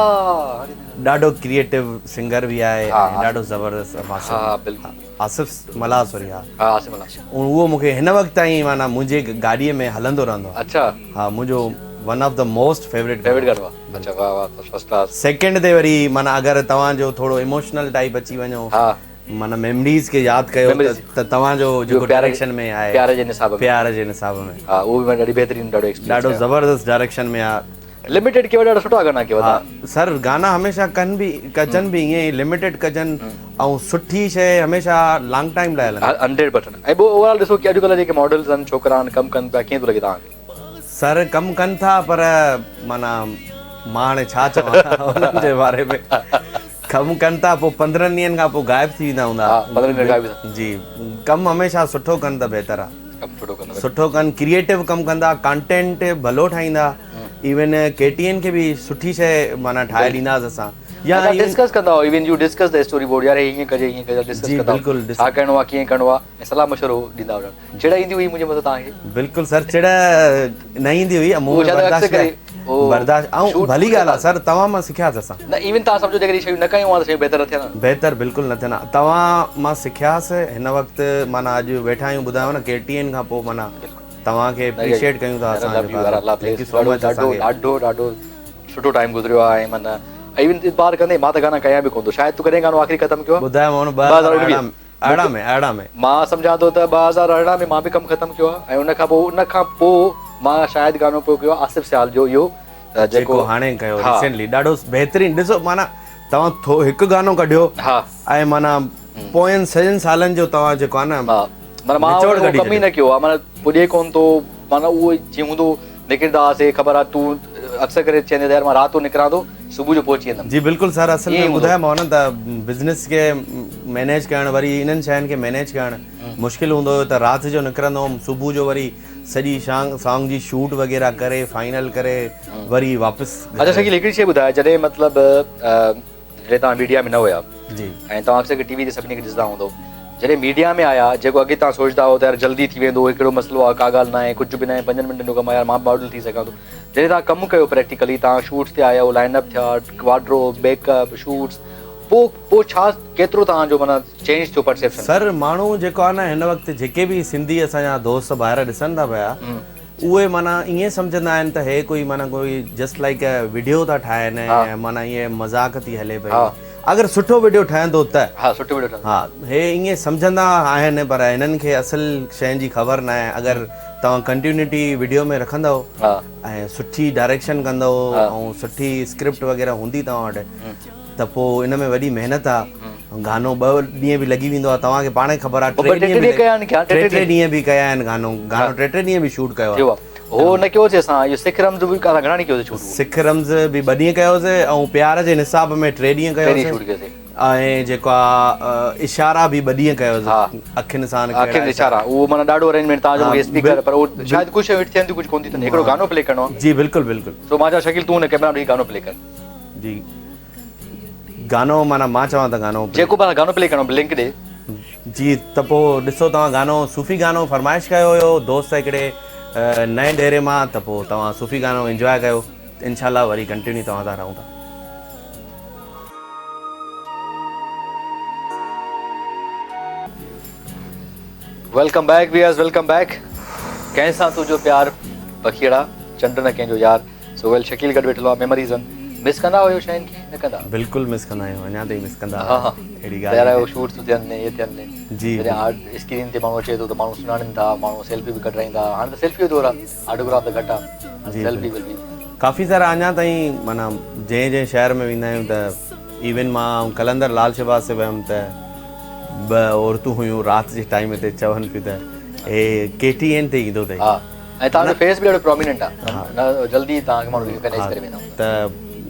ڏاڍو ڪريئيٽو سنگر به آهي ۽ ڏاڍو زبردست آصف آصف ملاح سوري ها اهو مونکي هن وقت تائين معنيٰ منهنجي گاڏي ۾ هلندو رهندو آهي اڇا ها منهنجو one of the most favourite favourite گانو آهي اڇا واه واه فرسٽ ڪلاس. سيڪنڊ تي وري معنيٰ اگر توهان جو ٿورو ايموشنل ٽائيپ اچي وڃو ها معنيٰ ميمريز کي ياد ڪيو ته توهان جو جيڪو ڊائريڪشن ۾ آهي پيار جي نصاب ۾ پيار جي نصاب ۾ ها اهو به ڏاڍي بهترين ڏاڍو ايڪسپيرينس ڏاڍو زبردست ڊائريڪشن ۾ آهي. لميٽيڊ ڪيو ڏاڍا سٺا گانا ڪيو ها سر گانا هميشه ڪن به ڪجن به ائين ئي لميٽيڊ ڪجن ۽ سٺي شي هميشه لانگ ٽائيم لاء هلندي. 100% ۽ ٻيو اوور آل ڏسو ڪي اڄڪلهه جيڪي ماڊلز آهن ڇوڪرا آهن ڪم ڪن پيا ڪيئن ٿو لڳي توهان کي. سر ڪم ڪن ٿا پر معنيٰ مان هاڻي ڇا چوان انهن جي باري ۾ ڪم ڪن ٿا پوء پندرهن ڏينهن کان پوء غائب ٿي ويندا هوندا ها پندرهن ڏينهن غائب ٿي جي ڪم هميشه سٺو ڪن ته بهتر آ ڪم سٺو ڪن سٺو ڪن ڪريئيٽو ڪم ڪندا ڪانٽينٽ ڀلو ٺاهيندا ايون ڪي ٽي اين کي به سٺي شيء معنيٰ ٺاهي ڏينداس اسان يا ڊسڪس ڪندا هو even you discuss the story board يار هي هيئن ڪجي هيئن ڪجي ڊسڪس ڪندا بلڪل ڇا ڪرڻو آ ڪيئن ڪرڻو آ ۽ صلاح مشورو ڏيندا هجن. چڙ ايندي هئي منهنجي مٿان توهان کي؟ بلڪل سر چڙ نه ايندي هئي مون ۾ برداشت برداشت ۽ ڀلي ڳالهه آ سر توهان مان سکياس اسان. نه ايون توهان سمجهو جيڪڏهن شيون نه ڪيون ها ته شيون بهتر نه ٿين ها. بهتر بلڪل نه ٿين ها توهان مان سکياس هن وقت معنيٰ اڄ ويٺا آهيون ٻڌايو نه ڪي ٽي اين کان پوء معنيٰ توهان کي اپريشيئيٽ ڪيون ٿا اسان thank you سو مچ اسان کي ڏاڍو ڏاڍو سٺو ٽائيم گذريو آهي ۽ معنيٰ ايون اعتبار ڪندي مان ته گانا ڪيان به ڪونه ٿو شايد تون ڪڏهن گانو آخري ختم ڪيو آهي ٻڌايومانو 2019 ارڙهن ۾ ارڙهن ۾. مان سمجهان ٿو ته 2018 ۾ مان به ڪم ختم ڪيو آهي ۽ ان کان پوء ان کان پوء مان شايد گانو پيو ڪيو آهي آصف سيال جو اهو جيڪو هاڻي ڪيو ريسينٽلي ڏاڍو بهترين ڏسو معنيٰ توهان ٿو هڪ گانو ڪڍيو ها ۽ معنيٰ پوين سڄن سالن جو توهان جيڪو آهي نه ها معنيٰ مان نچوڙ ڪڍي ڪم ئي نه ڪيو آهي معنيٰ پڄي ڪونه ٿو معنيٰ اهو جيئن هوندو نڪرندا هئاسي خبر آهي تون اڪثر ڪري چوندين ته يار مان رات جو نڪران ٿو صبح جو پهچي ويندم. جي بلڪل سر اصل ۾ ٻڌايومانو نه ته بزنس کي مينيج ڪرڻ وري انهن شين کي مينيج ڪرڻ مشڪل هوندو هيو ته رات جو نڪرندو هوم صبح جو وري سڄي سانگ جي شوٽ وغيره ڪري فائنل ڪري وري واپس اڇا شڪيل هڪڙي شي ٻڌاء جڏهن مطلب جڏهن توهان ميڊيا ۾ نه هيا جي ۽ توهان اڪثر ڪري ٽي وي تي سڀني کي ڏسندا هوندو جڏهن ميڊيا ۾ آيا جيڪو اڳي توهان سوچدا هو ته يار جلدي ٿي ويندو هي ڪهڙو مسئلو آهي ڪا ڳالهه ناهي ڪجهه به ناهي پنجن منٽن جو ڪم آهي يار مان به ماڊل ٿي سگهان ٿو جڏهن توهان ڪم ڪيو پريڪٽيڪلي توهان شوٽس تي آيا لائن اپ ٿيا وارڊروب ميڪ اپ شوٽس پوء پوء ڇا ڪيترو توهان جو معنيٰ چينج ٿيو پرسيپشن؟ سر ماڻهو جيڪو آهي نه هن وقت جيڪي به سنڌي اسان جا دوست ڀائر ڏسن ٿا پيا. اهي معنيٰ ائين سمجهندا آهن ته هي ڪوئي معنيٰ ڪوئي جسٽ لائيڪ وڊيو ٿا ٺاهن ۽ معنيٰ ائين مذاق ٿي هلي پئي اگر سٺو وڊيو ٺهندو ته ها سٺو وڊيو ٺهندو ها هي ائين سمجهندا آهن پر هنن کي اصل شين جي خبر ناهي اگر توهان ڪنٽينيوٽي وڊيو ۾ رکندؤ ۽ سٺي ڊائريڪشن ڪندؤ ۽ سٺي اسڪرپٽ وغيره هوندي توهان وٽ ته پوء ان ۾ وڏي محنت آ گانو ٻه ڏينهن به لڳي ويندو آ توهان کي پاڻ کي خبر آ ٽي ڏينهن به ٽي ٽي ڏينهن به ڪيا آهن گانو گانو ٽي ٽي ڏينهن به شوٽ ڪيو آ هو نه ڪيوسي اسان اهو سک رمز به اسان گهڻا ڏينهن ڪيوسي شوٽ سک رمز به ٻه ڏينهن ڪيوسي ۽ پيار جي نصاب ۾ ٽي ڏينهن ڪيوسي ۽ جيڪو آ اشارا به ٻه ڏينهن ڪيوسي اکين سان اکين اشارا اهو معنيٰ ڏاڍو ارينجمينٽ توهان جو مونکي اسپيڪر پر اهو شايد ڪجهه شيون هٽ ٿين ٿيون ڪجهه ڪون ٿيون ٿين هڪڙو گانو پلي ڪرڻو آ جي بلڪل بلڪل سو مان چوان شڪيل تون هن ڪيمرا ۾ گانو پلي ڪر جي گانو معنيٰ مان چوان ته گانو جيڪو به گانو پلي ڪرڻو لنڪ ڏي. جي ته پوء ڏسو توهان گانو صوفي گانو فرمائش ڪيو هيو دوست هڪڙي نئين ڊيري مان ته پوء توهان صوفي گانو انجواء ڪيو انشاء الله وري ڪنٽينيو توهان سان رهون ٿا. Welcome back viewers welcome back ڪنهن سان تنهنجو پيار پکيئڙا چنڊ نه ڪنهن جو يار سو ويل شڪيل گڏ ويٺل هئا ميموريز آهن مس ڪندا هيو شين کي نه ڪندا بلڪل مس ڪندا آهيون اڃا تائين مس ڪندا ها اهڙي ڳالهه يار اهو شوٽس ٿين اهي ٿين جي جڏهن آرٽ اسڪرين تي ماڻهو اچي ٿو ته ماڻهو سڃاڻين ٿا ماڻهو سيلفي به ڪڍرائيندا هاڻي ته سيلفي جو دور آهي آٽوگراف ته گهٽ آهي جي سيلفي ولفي ڪافي سارا اڃا تائين معنيٰ جنهن جنهن شهر ۾ ويندا آهيون ته ايون مان قلندر لال شهباز تي ويم ته ٻه عورتون هيون رات جي ٽائيم تي چون پيون ته هي ڪي ٽي اين تي ايندو اٿئي ها ۽ توهان جو فيس به ڏاڍو پروميننٽ آ نه جلدي توهان کي ماڻهو ريڪگنائيز ڪري ويندا ته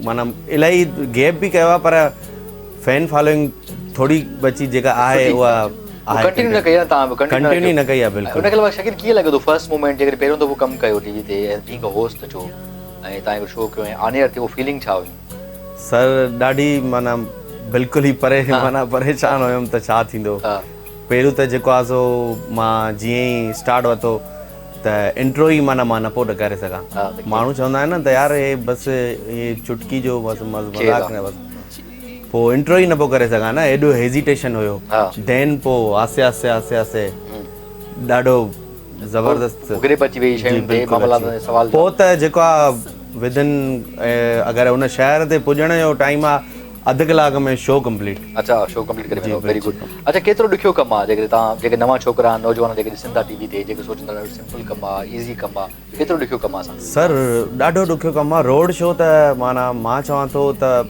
معنيٰ الاهي گيپ به ڪيو آ پر فين فالوئنگ ٿوري بچي جيڪا آهي اها آهي ڪنٽينيو نه ڪئي آ توهان به ڪنٽينيو نه ڪئي آ بلڪل ان کي علاوه شڪيل ڪيئن لڳي ٿو فرسٽ مومينٽ جيڪڏهن پهريون دفعو ڪم ڪيو ٽي وي تي ايز بينگ ا هوسٽ جو ۽ توهان هڪ شو ڪيو ۽ آن ايئر تي اهو فيلنگ ڇا هئي؟ سر ڏاڍي معنيٰ بلڪل ئي پري معنيٰ پريشان هيم ته ڇا ٿيندو پهريون ته جيڪو آ سو مان جيئن ئي اسٽارٽ ورتو ته انٽرو ئي معنيٰ مان نه پيو ڪري سگهان ماڻهو چوندا آهن نه ته يار هي بس هي چٽڪي جو بس مذاق نه بس پوء انٽرو ئي نه پيو ڪري سگهان نه ايڏو هيزيٽيشن هيو دين پوء آهستي آهستي آهستي آهستي ڏاڍو زبردست گرپ اچي وئي شين تي معاملا سوال پوء ته جيڪو آ ودن اگر ان شهر تي پڄڻ جو ٽائيم آ اڌ ڪلاڪ ۾ شو ڪمپليٽ. اڇا شو ڪمپليٽ ڪري ويندو ويري گڊ اڇا ڪيترو ڏکيو ڪم آ جيڪڏهن توهان جيڪي نوان ڇوڪرا آهن نوجوان جيڪي ڏسن ٿا ٽي وي تي جيڪي سوچن ٿا ڏاڍو سمپل ڪم آ ايزي ڪم آ ڪيترو ڏکيو ڪم آ اسان جو سر ڏاڍو ڏکيو ڪم آ روڊ شو ته معنيٰ مان چوان ٿو ته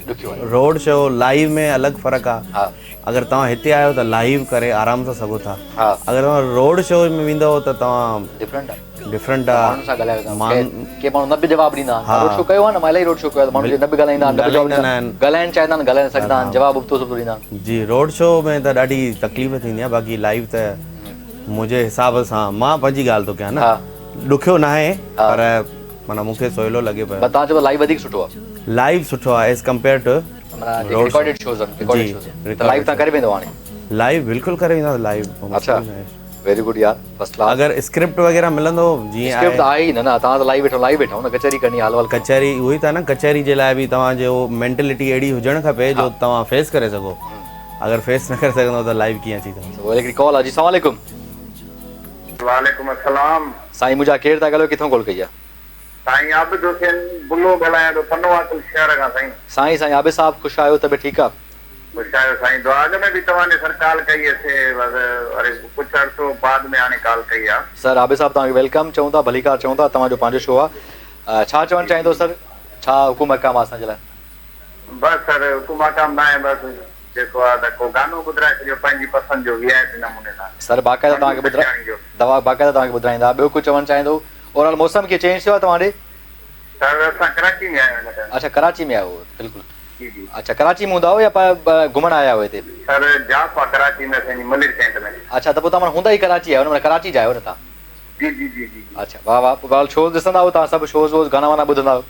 ڏکيو آهي روڊ شو لائيو ۾ الڳ فرق آ ها اگر توهان هتي آهيو ته لائيو ڪري آرام سان سگهو ٿا ها اگر توهان روڊ شو ۾ ويندؤ ته توهان ڊفرنٽ آ ڊفرنٽ آ ماڻهن سان ڳالهايو ٿا ڪي ماڻهو نه به جواب ڏيندا آهن روڊ شو ڪيو آهي نه مان الاهي روڊ شو ڪيو آهي ماڻهو نه به ڳالهائيندا آهن نه به جواب ڏيندا آهن ڳالهائڻ چاهيندا آهن ڳالهائي نه سگهندا آهن جواب ابتو سبتو ڏيندا آهن جي روڊ شو ۾ ته ڏاڍي تڪليف ٿيندي آهي باقي لائيو ته منهنجي حساب سان مان پنهنجي ڳالهه ٿو ڪيان نه ڏکيو ناهي پر معنيٰ مون کي سولو لڳي پيو پر توهان چئو لائيو وڌيڪ سٺو آهي لائيو سٺو آهي ايز ڪمپيئر ٽو معنيٰ جيڪي رڪارڊيڊ شوز آهن رڪارڊيڊ شوز ته لائيو توهان ڪري ويندو هاڻي لائيو بلڪل ڪري ويندو لائيو اڇا ويري گڊ يار فرسٽ ڪلاس اگر اسڪرپٽ وغيره ملندو جيئن اسڪرپٽ ته آهي ئي نه نه توهان ته لائيو ويٺا لائيو ويٺا نه ڪچهري ڪرڻي حال وال ڪچهري اهو ئي ته نه ڪچهري جي لاء به توهان جو مينٽلٽي اهڙي هجڻ کپي جو توهان فيس ڪري سگهو اگر فيس نه ڪري سگهندو ته لائيو ڪيئن اچي ٿو وري هڪڙي ڪال آ جي سلام عليڪم. وعليڪم السلام. سائين منهنجا ڪير ٿا ڳالهايو ڪٿان ڪال ڪئي آ. سائين عابد حسين بلو ڳالهايان ٿو پنوعاقل شهر کان سائين. سائين سائين عابد صاحب خوش آهيو طبيعت ٺيڪ آ. خوش آهيو سائين دعا اڳ ۾ به توهان جي سر ڪال ڪئي هئسي بس وري ڪجهه عرصو بعد ۾ هاڻي ڪال ڪئي آ. سر عابد صاحب توهان کي welcome چئون ٿا ڀليڪار چئون ٿا توهان جو پنهنجو شو آ ڇا چوڻ چاهيندو سر ڇا حڪم احڪام آ اسان جي لاء. بس سر حڪم احڪام ناهي بس جيڪو آ ته ڪو گانو ٻڌرائي ڇڏيو پنهنجي پسند جو وي آء پي نموني سان. سر باقاعده توهان کي منظور سکياڻي جو. دوا باقاعده توهان کي ٻڌرائيندا ٻيو ڪجهه چوڻ چاهيندو اوور آل موسم ڪيئن چينج ٿيو آ توهان ڏي. سر اسان ڪراچي ۾ آهيون هن ٽائيم. اڇا ڪراچي ۾ آهيو بلڪل جي جي. اڇا ڪراچي ۾ هوندا آهيو يا گهمڻ آيا آهيو هتي. سر جاب آ ڪراچي ۾ اسان جي ملير ڪينٽ ۾. اڇا ته پوء توهان معنيٰ هوندا ئي ڪراچي آهيو نه معنيٰ ڪراچي جا آهيو نه توهان. جي جي جي جي. اڇا واه واه بهرحال شوز ڏسندا آهيو توهان سڀ شوز ووز گانا وانا ٻڌندا آهيو.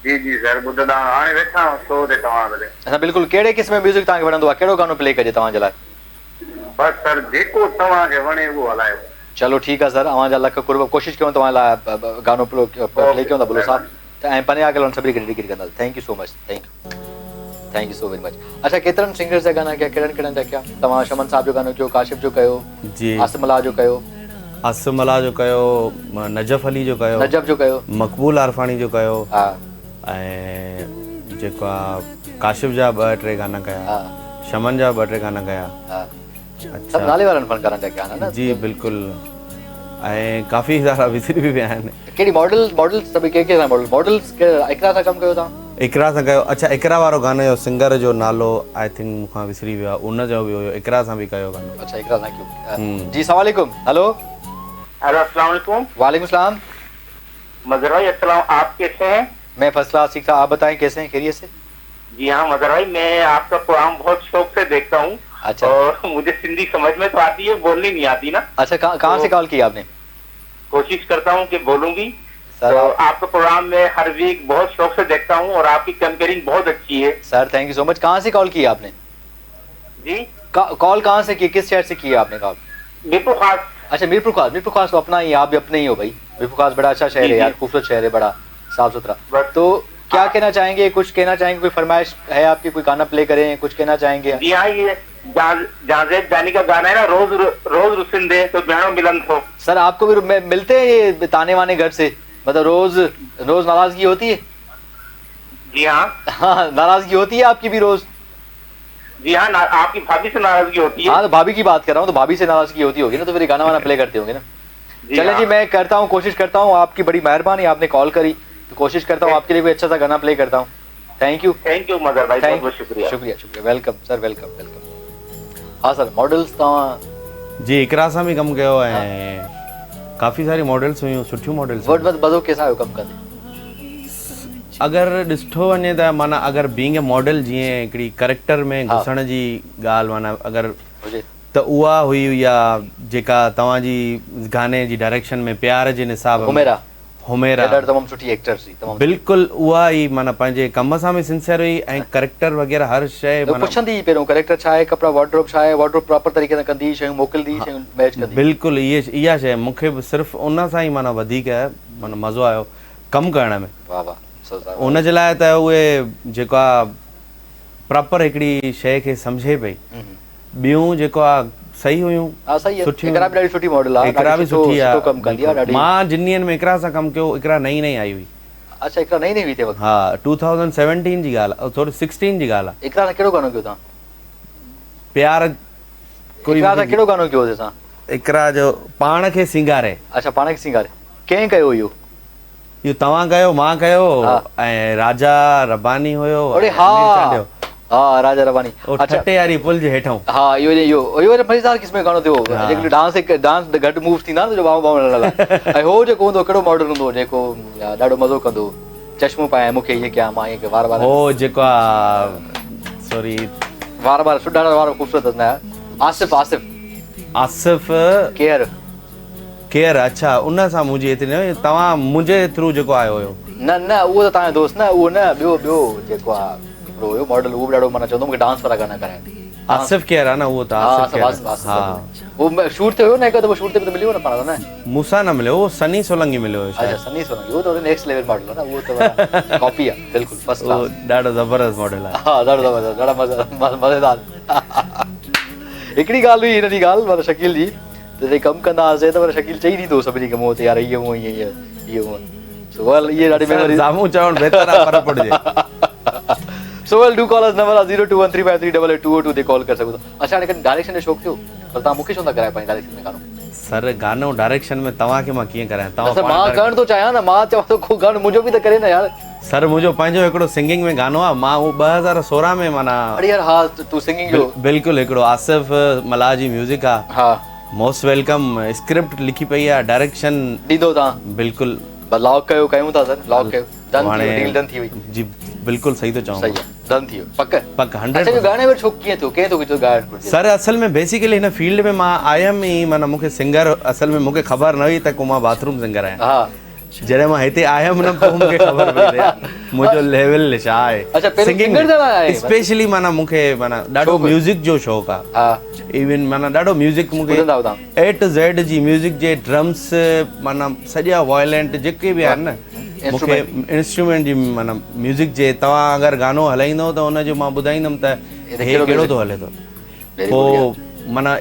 جي جي سر ٻڌندا آهيون هاڻي ويٺا آهيون شو تي توهان وٽ. اڇا بلڪل ڪهڙي قسم جو ميوزڪ توهان کي وڻندو آهي ڪهڙو گانو پلي ڪجي توهان جي لاء. بس سر جيڪو توهان کي وڻي اهو هلايو. چلو ٺيڪ آ سر اوهان جا لک قرب ڪوشش ڪيون توهان لاء گانو پلي ڪيون ٿا بلو صاحب ۽ پني عاقل وارن سڀني کي ڊيڊيڪيٽ ڪنداسين thank you so much thank you thank you so very much اڇا ڪيترن سنگرز جا گانا ڪيا ڪهڙن ڪهڙن جا ڪيا توهان شمن صاحب جو گانو ڪيو ڪاشف جو ڪيو جي آصف ملاح جو ڪيو. آصف ملاح جو ڪيو، نجف علي جو ڪيو، نجف جو ڪيو، مقبول عارفاڻي جو ڪيو ها. ۽ جيڪو آ ڪاشف جا ٻه ٽي گانا ڪيا، شمن جا ٻه ٽي گانا ڪيا. ها. سڀ نالي وارن فنڪارن جا ڪيا نه؟ جي بلڪل ۽ ڪافي سارا وسري به ويا آهن. ڪهڙي ماڊل ماڊل سڀ ڪنهن ڪنهن سان ماڊل ماڊلز اقرا سان ڪم ڪيو توهان؟ اقرا سان ڪيو اڇا اقرا وارو گانو جو سنگر جو نالو I think مون کان وسري ويو آهي ان جو به هيو اقرا سان به ڪيو گانو. اڇا اقرا سان ڪيو جي السلام عليڪم هلو. هلو السلام عليڪم. وعليڪم السلام. مظهر ڀائي السلام آپ ڪيسي هين؟ مين فرسٽ ڪلاس ٺيڪ ٺاڪ آپ بتائين ڪيسي هين خيريت سي؟ جي ها مظهر ڀائي مين آپ ڪا پروگرام بهت شوق سي ديکتا هون اڇا. اور مجهي سنڌي سمجھ مين تو آتي هي بولني نهي آتي نا. اڇا ڪهان سي ڪال ڪي آپ ني؟ ڪوشش ڪرتا هون ڪي بولون ڀي سر تو آپ ڪا پروگرام مين هر ويڪ بهت شوق سي ديکتا هون اور آپ ڪي ڪمپيئرنگ بهت اڇي هي. Sir thank you so much ڪهان سي ڪال ڪي آپ ني؟ جي. ڪال ڪهان سي ڪي ڪس شهر سي ڪي آپ ني ڪال؟ ميرپور خاص. اڇا ميرپور خاص ميرپور خاص تو اپنا هي آپ ڀي اپني هي هو ڀائي ميرپور خاص بڙا اڇا شهر هي يار خوبصورت شهر هي بڙا صاف سٿرا تو ڪيا ڪهنا چاهينگي ڪجهه ڪهنا چاهينگي ڪوئي فرمائش هي آپ ڪي ڪوئي گانا پلي ڪرين ڪجهه ڪهنا چاهينگي. جي ها يي جهانزيب جاني ڪا گانا هي نا روز روز رسندي تو بيهڻو ملن ٿو. سر آپ ڪو ڀي ملتي هي يي تاني واني گهر سي مطلب روز روز ناراضگي هوتي هي. جي ها. ها ناراضگي هوتي هي آپ ڪي ڀي روز. جي ها آپ ڪي ڀاڀي سي ناراضگي هوتي هي. ها تو ڀاڀي ڪي بات ڪر رها هون تو ڀاڀي سي ناراضگي هوتي هوگي نا تو ڦر يي گانا وانا پلي ڪرتي هونگي نا. چلي جي مين ڪرتا هون ڪوشش ڪرتا هون آپ ڪي بڙي مهرباني آپ ني ڪال ڪري تو ڪوشش ڪرتا هون آپ ڪي لئي ڪوئي اڇا سا گانا پلي ڪرتا هون thank you thank you Mazhar ڀائي بهت بهت شڪريه شڪريه شڪريه welcome sir welcome welcome ها سر ماڊلز توهان جي اقرا سان به ڪم ڪيو ۽ ڪافي ساري ماڊلز هيون سٺيون ماڊلز وٽ بس مزو ڪيسان آيو ڪم ڪندي اگر ڏٺو وڃي ته معنيٰ اگر بينگ اي ماڊل جيئن هڪڙي ڪريڪٽر ۾ گهسڻ جي ڳالهه معنيٰ اگر هجي ته اها هئي يا جيڪا توهان جي گاني جي ڊائريڪشن ۾ پيار جي نصاب ۾ حميرا حميرا ڏاڍي تمام سٺي ايڪٽرس هئي تمام بلڪل اها ئي معنيٰ پنهنجي ڪم سان به سنسيئر هئي ۽ ڪريڪٽر وغيره هر شيء معنيٰ پڇندي هئي پهريون ڪريڪٽر ڇا آهي ڪپڙا وارڊروب ڇا آهي وارڊروب پراپر طريقي سان ڪندي هئي شيون موڪلندي هئي شيون ميچ ڪندي هئي. بلڪل اهي اها شيء مون کي به صرف ان سان ئي معنيٰ وڌيڪ معنيٰ مزو آيو ڪم ڪرڻ ۾ واه واه سو ان جي لاء ته اهي جيڪا پراپر هڪڙي شيء کي سمجهي پئي ٻيون جيڪو آ صحيح هيون ها صحيح آ سٺيون اقرا به ڏاڍي سٺي ماڊل آ اقرا ڏاڍي به سٺو سٺي آ سٺو ڪم ڪندي آ بلڪل ڏاڍي مان جن ڏينهن ۾ اقرا سان ڪم ڪيو اقرا نئين نئين آئي هئي. اڇا اقرا نئين نئين هئي تنهن وقت. ها 2017 جي ڳالهه آ سوري 16 جي ڳالهه آ. اقرا سان ڪهڙو گانو ڪيو توهان؟ پيار ڪوئي اقرا سان ڪهڙو گانو ڪيو هوسين اسان؟ اقرا جو پاڻ کي سينگاري. اڇا پاڻ کي سينگاري ڪنهن ڪيو اهو؟ اهو توهان ڪيو مان ڪيو ۽ راجا رباني هيو اڙي ها ها راجا رباني اهو ٺٽي واري پل جي هيٺئون ها اهو اهو اهو مزيدار قسم جو گانو ٿيو هو جيڪو ڊانس ڊانس گهٽ مووز ٿيندا نه جو ٻانهون ٻانهون هلڻ لڳا ۽ هو جيڪو هوندو ڪهڙو ماڊل هوندو هو جيڪو ڏاڍو مزو ڪندو هو چشمو پائي مون کي ائين ڪيان مان ائين ڪيان وار وار هو جيڪو آ سوري وار وار ڏاڍا وار خوبصورت اٿس نه آصف آصف آصف ڪير ڪير اڇا ان سان منهنجي ايتري نه توهان منهنجي ٿرو جيڪو آيو هيو. نه نه اهو ته توهان جو دوست نه اهو نه ٻيو ٻيو جيڪو آ هڪڙو هيو ماڊل اهو به ڏاڍو معنيٰ چوندو مونکي ڊانس وارا گانا ڪرائي. آصف ڪير آ نه اهو ته ها آصف ڪير آصف آصف ها اهو شوٽ تي هيو نه هڪ دفعو شوٽ تي به ته مليو هو نه پاڻ سان نه. مون سان نه مليو اهو سني سولنگي مليو هيو شايد. اڇا سني سولنگي اهو ته وري نيڪسٽ ليول ماڊل آ نه اهو ته معنيٰ ڪاپي آ بلڪل فرسٽ ڪلاس. اهو ڏاڍو زبردست ماڊل آ. ها ڏاڍو زبردست ڏاڍا مزا مزيدار هڪڙي ڳالهه هئي هن جي ڳالهه معنيٰ شڪيل جي. جڏهن ڪم ڪندا هئاسين ته پر شڪيل چئي ڏيندو هو سڀني کي منهن تي يار هيئن هونئن هيئن هيئن هونئن سو ويل اهي ڏاڍي ميموريز سامهون چوڻ بهتر آهي پر پٽجي. So well do call us number آهي 0213538822 تي ڪال ڪري سگهو ٿا. اڇا هاڻي ڪڏهن ڊائريڪشن جو شوق ٿيو پر توهان مونکي ڇو نٿا ڪرايو پنهنجي ڊائريڪشن ۾ گانو. سر گانو ڊائريڪشن ۾ توهان کي مان ڪيئن ڪرايان توهان سر مان ڪرڻ ٿو چاهيان نه مان چوان ٿو ڪو گانو منهنجو به ته ڪري نه يار. سر منهنجو پنهنجو هڪڙو سنگنگ ۾ گانو آهي مان اهو 2016 ۾ معنيٰ اڙي يار ها تون سنگنگ جو بلڪل هڪڙو آصف ملاح جي ميوزڪ آ ها موسٽ welcome script لکي پئي آ ڊائريڪشن ڏيندو توهان بلڪل بس لاڪ ڪيو ڪيون ٿا سر لاڪ ڪيو ڊن ٿي ويو ڊيل ڊن ٿي وئي جي بلڪل صحيح ٿو چوان صحيح آ ڊن ٿي ويو پڪ پڪ 100 اڇا اهو ڳائڻ جو شوق ڪيئن ٿيو ڪنهن توکي چيو ڳائڻ گهرجي سر اصل ۾ بيسيڪلي هن فيلڊ ۾ مان آيم ئي معنيٰ مونکي سنگر اصل ۾ مونکي خبر نه هئي ته ڪو مان باٿ روم سنگر آهيان ها جڏهن مان هتي آيم نه پوء مونکي خبر پئي ته منهنجو ليول ڇا آهي اڇا پهرين سنگر ٿيڻ آيا آهين اسپيشلي معنيٰ مونکي معنيٰ ڏاڍو ميوزڪ جو شوق آ ها ايون معنيٰ ڏاڍو ميوزڪ مونکي ٻڌندا آهيو توهان اي ٽو زيڊ جي ميوزڪ جي ڊرمس معنيٰ سڄا وائلنٽ جيڪي به آهن نه مونکي انسٽرومينٽ جي معنيٰ ميوزڪ جي توهان اگر گانو هلائيندو ته ان جو مان ٻڌائيندم ته هي ڪهڙو ٿو هلي ٿو پوء معنيٰ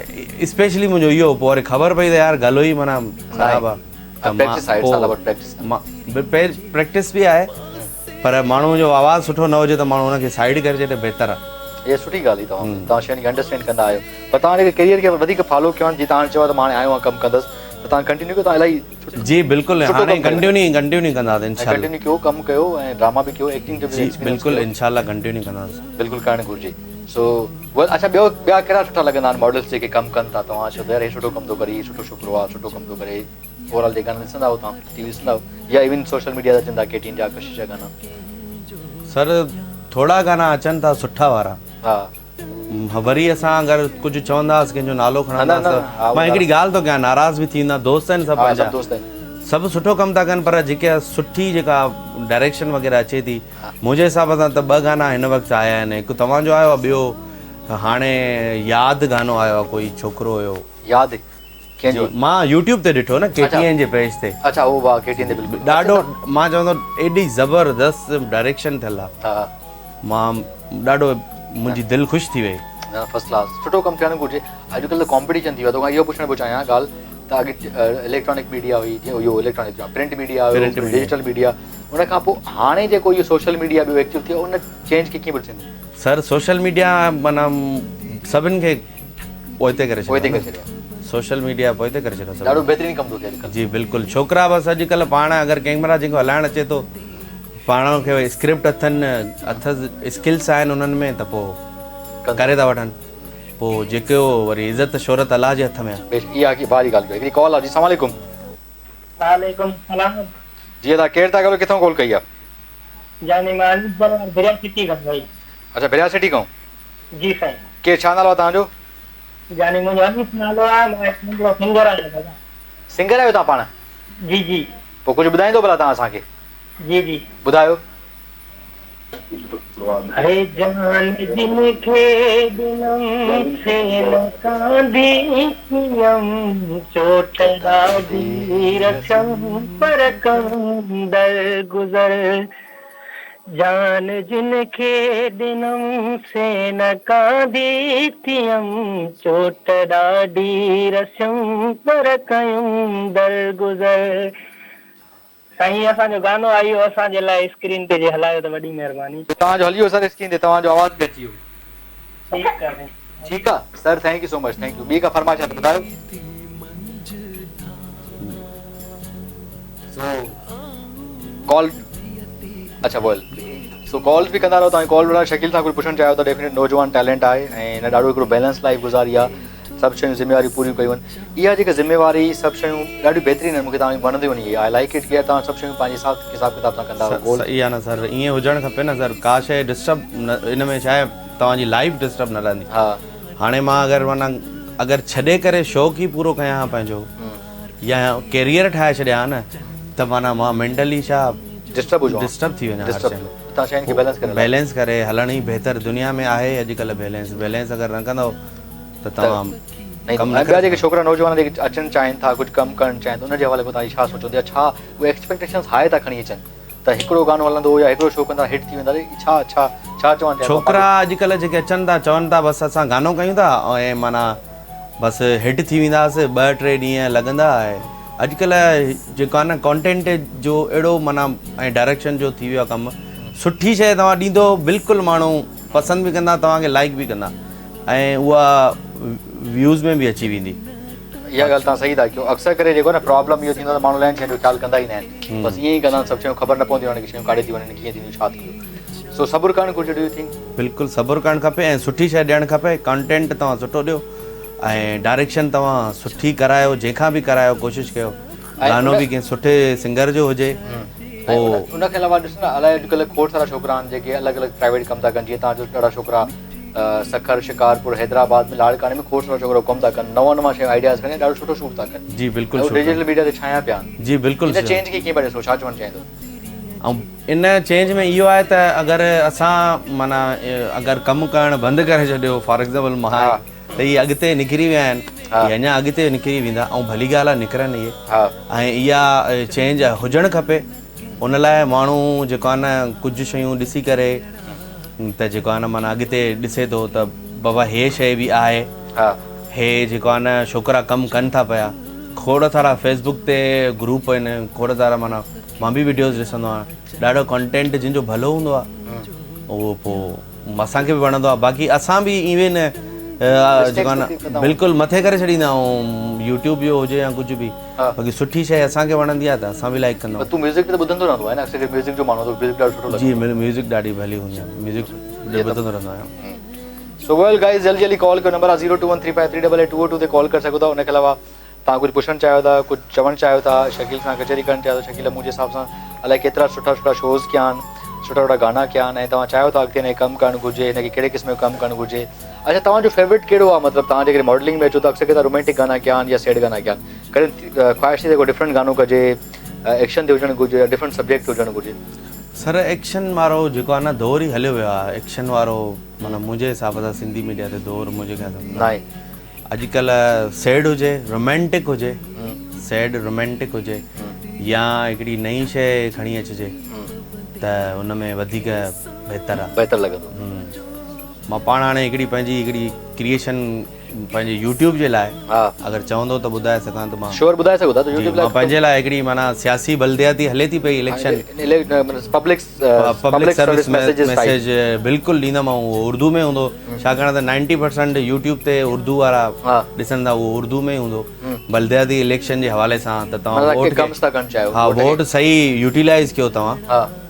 اسپيشلي منهنجو اهو پوء وري خبر پئي ته يار گلو ئي معنيٰ خراب آ ته مان پريڪٽس به آهي پر ماڻهو جو آواز سٺو نه هجي ته ماڻهو ان کي سائيڊ ڪري ڇڏي بهتر آ. اها سٺي ڳالهه هئي توهان توهان شين کي انڊرسٽينڊ ڪندا آهيو پر توهان جيڪي ڪيريئر کي وڌيڪ فالو ڪيو آهي جي توهان چيو ته مان هاڻي آيو آهيان ڪم ڪندس ته توهان ڪنٽينيو ڪيو توهان الاهي جي بلڪل هاڻي ڪنٽينيو ڪنٽينيو ڪنداسين انشاء الله ڪنٽينيو ڪيو ڪم ڪيو ۽ ڊراما به ڪيو ايڪٽنگ جو به جي بلڪل انشاء الله ڪنٽينيو ڪنداسين. بلڪل ڪرڻ گهرجي سو ويل اڇا ٻيو ٻيا ڪهڙا سٺا لڳندا آهن ماڊلز جيڪي ڪم ڪن ٿا توهان چئو ٿا يار هي سٺو ڪم ٿو ڪري هي سٺو ڇوڪرو آهي سٺو ڪم ٿو ڪري اوور آل جي گانا ڏسندا آهيو توهان ٽي وي ڏسندا آهيو يا ايون سوشل ميڊيا تي اچن ٿا ڪي ٽي اين جا ڪشش جا گانا. سر ٿورا گانا اچن ٿا سٺا وارا ها وري اسان اگر ڪجهه چونداس ڪنهن جو نالو کڻنداس ته مان هڪڙي ڳالهه ٿو ڪيان ناراض به ٿي ويندا دوست آهن سڀ پنهنجا سڀ سٺو ڪم ٿا ڪن پر جيڪي سٺي جيڪا ڊائريڪشن وغيره اچي ٿي منهنجي حساب سان ته ٻه گانا هن وقت آيا آهن هڪ توهان جو آيو آهي ٻيو هاڻي ياد گانو آيو آهي ڪوئي ڇوڪرو هيو ياد ڪنهن جو مان يوٽيوب تي ڏٺو نه ڪي ٽي اين جي پيج تي اڇا هو واهه ڪي ٽي اين تي بلڪل ڏاڍو مان چوندو ايڏي زبردست ڊائريڪشن ٿيل آهي مان ڏاڍو منهنجي دل خوش ٿي وئي. نه فرسٽ ڪلاس سٺو ڪم ٿيڻ گهرجي اڄڪلهه ته ڪامپيٽيشن ٿي ويو آهي توکان اهو پڇڻ پيو چاهيان ڳالهه ته اڳي اليڪٽرانڪ ميڊيا هئي جيئن اهو اليڪٽرانڪ چوان پرنٽ ميڊيا هيو ڊجيٽل ميڊيا ان کان پوء هاڻي جيڪو اهو سوشل ميڊيا ٻيو ايڪٽو ٿيو ان چينج کي ڪيئن پيو ڏسين. سر سوشل ميڊيا معنيٰ سڀن کي پوئتي ڪري ڇڏيو سوشل ميڊيا پوئتي ڪري ڇڏيو ڏاڍو بهترين ڪم ٿو ٿئي اڄڪلهه. جي بلڪل ڇوڪرا بس اڄڪلهه پاڻ اگر ڪيمرا جنهن کي هلائڻ اچي ٿو پاڻ کي اسڪرپٽ اٿن اٿس اسڪلس آهن انهن ۾ ته پوء ڪري ٿا وٺن پوء جيڪو وري عزت شهرت الله جي هٿ ۾ آهي. بيشڪ اها ڪي ڀاري ڳالهه ڪئي هڪڙي ڪال آ جي السلام عليڪم. وعليڪم السلام. جي ادا ڪير ٿا ڳالهايو ڪٿان ڪال ڪئي آ. جاني مان انيس بروار ڀريا سٽي کان سائين. اڇا ڀريا سٽي کان. جي سائين. ڪير ڇا نالو آ توهان جو. جاني منهنجو انيس نالو آ مان هڪ ننڍڙو سنگر آهيان دادا. سنگر آهيو توهان پاڻ. جي جي. پوء ڪجهه ٻڌائيندو ڀلا توهان اسان کي. جي جي. ٻڌايو. اي جان جن کي ڏنم سي نه ڪانڌي ٿيم چوٽ ڏاڍي رسيم پر ڪم درگذر جان جن کي ڏنم سي نه ڪانڌي ٿيم چوٽ ڏاڍي رسيم پر ڪيم درگذر. سائين اسان جو گانو آهي اهو اسان جي لاء اسڪرين تي جي هلايو ته وڏي مهرباني. توهان جو هلي ويو سر اسڪرين تي توهان جو آواز به اچي ويو. ٺيڪ آ سائين. ٺيڪ آ sir thank you so much thank you ٻي ڪا فرمائش آ ته ٻڌايو. سو ڪال اڇا ويل سو ڪالز به ڪندا رهو توهان ڪال وٺان شڪيل سان ڪجهه پڇڻ چاهيو ته ڊيفينيٽ نوجوان ٽيلنٽ آهي ۽ هن ڏاڍو هڪڙو بيلنس لائف گذاري آ سڀ شيون ذميواريون پوريون ڪيون آهن اها جيڪا ذميواري سڀ شيون ڏاڍيون بهترين آهن مونکي توهان جون وڻنديون آهن اهي I like it ڪي توهان سڀ شيون پنهنجي حساب حساب ڪتاب سان ڪندا آهيو گول صحيح آهي نه سر ائين هجڻ کپي نه سر ڪا شيء ڊسٽرب نه ان ۾ ڇا آهي توهان جي لائف ڊسٽرب نه رهندي ها هاڻي مان اگر معنيٰ اگر ڇڏي ڪري شوق ئي پورو ڪيان ها پنهنجو يا ڪيريئر ٺاهي ڇڏيان ها نه ته معنيٰ مان مينٽلي ڇا ڊسٽرب هجو ها ڊسٽرب ٿي وڃان هر ڊسٽرب شيء ۾ توهان شين کي بيلنس ڪري بيلنس ڪري هلڻ ئي بهتر دنيا ۾ آهي اڄڪلهه بيلنس بيلنس اگر نه ڪندؤ ته توهان ڪم نه ۽ ٻيا ڪري جيڪي ڇوڪرا نوجوان جيڪي اچڻ چاهين ٿا ڪجهه ڪم ڪرڻ چاهين ٿا ان جي حوالي کان توهان جي ڇا سوچ هوندي آهي ڇا اهي ايڪسپيڪٽيشنز هاء ٿا کڻي اچن ته هڪڙو گانو هلندو يا هڪڙو شو ڪندا هٽ ٿي ويندا ڇا ڇا ڇا چوڻ چاهيندو ڇوڪرا اڄڪلهه جيڪي اچن ٿا چون ٿا بس اسان گانو ڪيون ٿا ۽ معنيٰ بس هٽ ٿي وينداسي ٻه ٽي ڏينهن لڳندا ۽ اڄڪلهه جيڪو آهي نه ڪانٽينٽ جو اهڙو معنيٰ ۽ ڊائريڪشن جو ٿي ويو آهي ڪم سٺي شيء توهان ڏيندو بلڪل ماڻهو پسند به ڪندا توهان کي لائيڪ به ڪندا ۽ اها ويوز ۾ به اچي ويندي. اها ڳالهه توهان صحيح ٿا ڪيو اڪثر ڪري جيڪو آهي نه پرابلم اهو ٿيندو آهي ته ماڻهو الائي شين جو خيال ڪندا ئي نه آهن بس ائين ئي ڪندا آهن سڀ شيون خبر نه پونديون آهن ڪي شيون ڪاڏي ٿي وڃن ڪيئن ٿينديون ڇا ٿيندو سو صبر ڪرڻ گهرجي do you think. بلڪل صبر ڪرڻ کپي ۽ سٺي شيء ڏيڻ کپي ڪانٽينٽ توهان سٺو ڏيو ۽ ڊائريڪشن توهان سٺي ڪرايو جنهن کان به ڪرايو ڪوشش ڪيو گانو به ڪنهن سٺي سنگر جو هجي ۽ ان کان علاوه ڏس نه الائي اڄڪلهه کوڙ سارا ڇوڪرا آهن جيڪي الڳ الڳ پرائيويٽ ڪم ٿا ڪن جيئن توهان جو ڏاڍا ڇوڪرا سکر شڪارپور حيدرآباد ۾ لاڙڪاڻي ۾ کوڙ سارا ڇوڪرا ڪم ٿا ڪن نوان نوان شيون آئيڊياز کڻي ڏاڍو سٺو شوٽ ٿا ڪن جي بلڪل ۽ ڊجيٽل ميڊيا تي ڇانيا پيا آهن جي بلڪل ان چينج کي ڪيئن پيا ڏسو ڇا چوڻ چاهيندو؟ ۽ ان چينج ۾ اهو آهي ته اگر اسان معنيٰ اگر ڪم ڪرڻ بند ڪري ڇڏيو فار ايگزامپل مان ته اهي اڳتي نڪري ويا آهن اهي اڃا اڳتي نڪري ويندا ۽ ڀلي ڳالهه آهي نڪرن اهي ۽ اها چينج هجڻ کپي ان لاء ماڻهو جيڪو آهي نه ڪجهه شيون ڏسي ڪري ته جيڪو آهي نه معنيٰ اڳتي ڏسي ٿو ته بابا هي شيء به آهي هي جيڪو آهي نه ڇوڪرا ڪم ڪن ٿا پيا کوڙ سارا فيس بڪ تي گروپ آهن کوڙ سارا معنيٰ مان به وڊيوز ڏسندو آهيان ڏاڍو ڪانٽينٽ جن جو ڀلو هوندو آهي اهو پوء اسان کي به وڻندو آهي باقي اسان به ايون جيڪو آهي نه بلڪل مٿي ڪري ڇڏيندا آهيون يوٽيوب جو هجي يا ڪجهه به باقي سٺي شيء اسان کي وڻندي آهي ته اسان به لائڪ ڪندا آهيون. تون ميوزڪ به ته ٻڌندو رهندو آهين نه اڪثر ڪري ميوزڪ جو ماڻهو ميوزڪ ڏاڍو سٺو لڳندو جي ميوزڪ ڏاڍي ڀلي هوندي آهي ميوزڪ ٻڌندو رهندو آهيان. سو ويل گائز جلدي جلدي ڪال ڪيو نمبر آ 02135388202 تي ڪال ڪري سگهو ٿا ان کي علاوه توهان ڪجهه پڇڻ چاهيو ٿا ڪجهه چوڻ چاهيو ٿا شڪيل سان ڪچهري ڪرڻ چاهيو ٿا شڪيل منهنجي حساب سان الائي ڪيترا سٺا سٺا شوز ڪيا آهن سٺا سٺا گانا ڪيا آهن ۽ توهان چاهيو ٿا اڳتي هن کي ڪم ڪرڻ گهرجي هن کي ڪهڙي قسم جو ڪم ڪرڻ گهرجي اڇا توهان جو فيورٽ ڪهڙو آهي مطلب توهان جيڪڏهن ماڊلنگ ۾ اچو ته اڪثر ڪري رومانٽڪ گانا ڪيا آهن يا سيڊ گانا ڪيا آهن ڪڏهن خواهش ٿي ته ڪو ڊفرنٽ گانو ڪجي ايڪشن تي هجڻ گهرجي يا ڊفرنٽ سبجيڪٽ تي هجڻ گهرجي. سر ايڪشن وارو جيڪو آهي نه دور ئي هليو ويو آهي ايڪشن وارو معنيٰ منهنجي حساب سان سنڌي ميڊيا تي دور منهنجي خيال سان ناهي. اڄڪلهه سيڊ هجي رومانٽڪ هجي سيڊ رومانٽڪ هجي يا هڪڙي نئين شيء کڻي اچجي ته ان ۾ وڌيڪ بهتر آهي. بهتر لڳندو. مان پاڻ هاڻي هڪڙي پنهنجي هڪڙي ڪريئيشن پنهنجي يوٽيوب جي لاء اگر چوندو ته ٻڌائي سگهان ٿو مان. شوئر ٻڌائي سگهو ٿا ته يوٽيوب لاء مان پنهنجي لاء هڪڙي معنيٰ سياسي بلدياتي هلي ٿي پئي election public public service message بلڪل ڏيندم ۽ اهو اردو ۾ هوندو ڇاڪاڻ ته نائنٽي پرسنٽ يوٽيوب تي اردو وارا ڏسن ٿا اهو اردو ۾ ئي هوندو بلدياتي اليڪشن جي حوالي سان ته توهان ووٽ ها ووٽ صحيح يوٽيلائز ڪيو توهان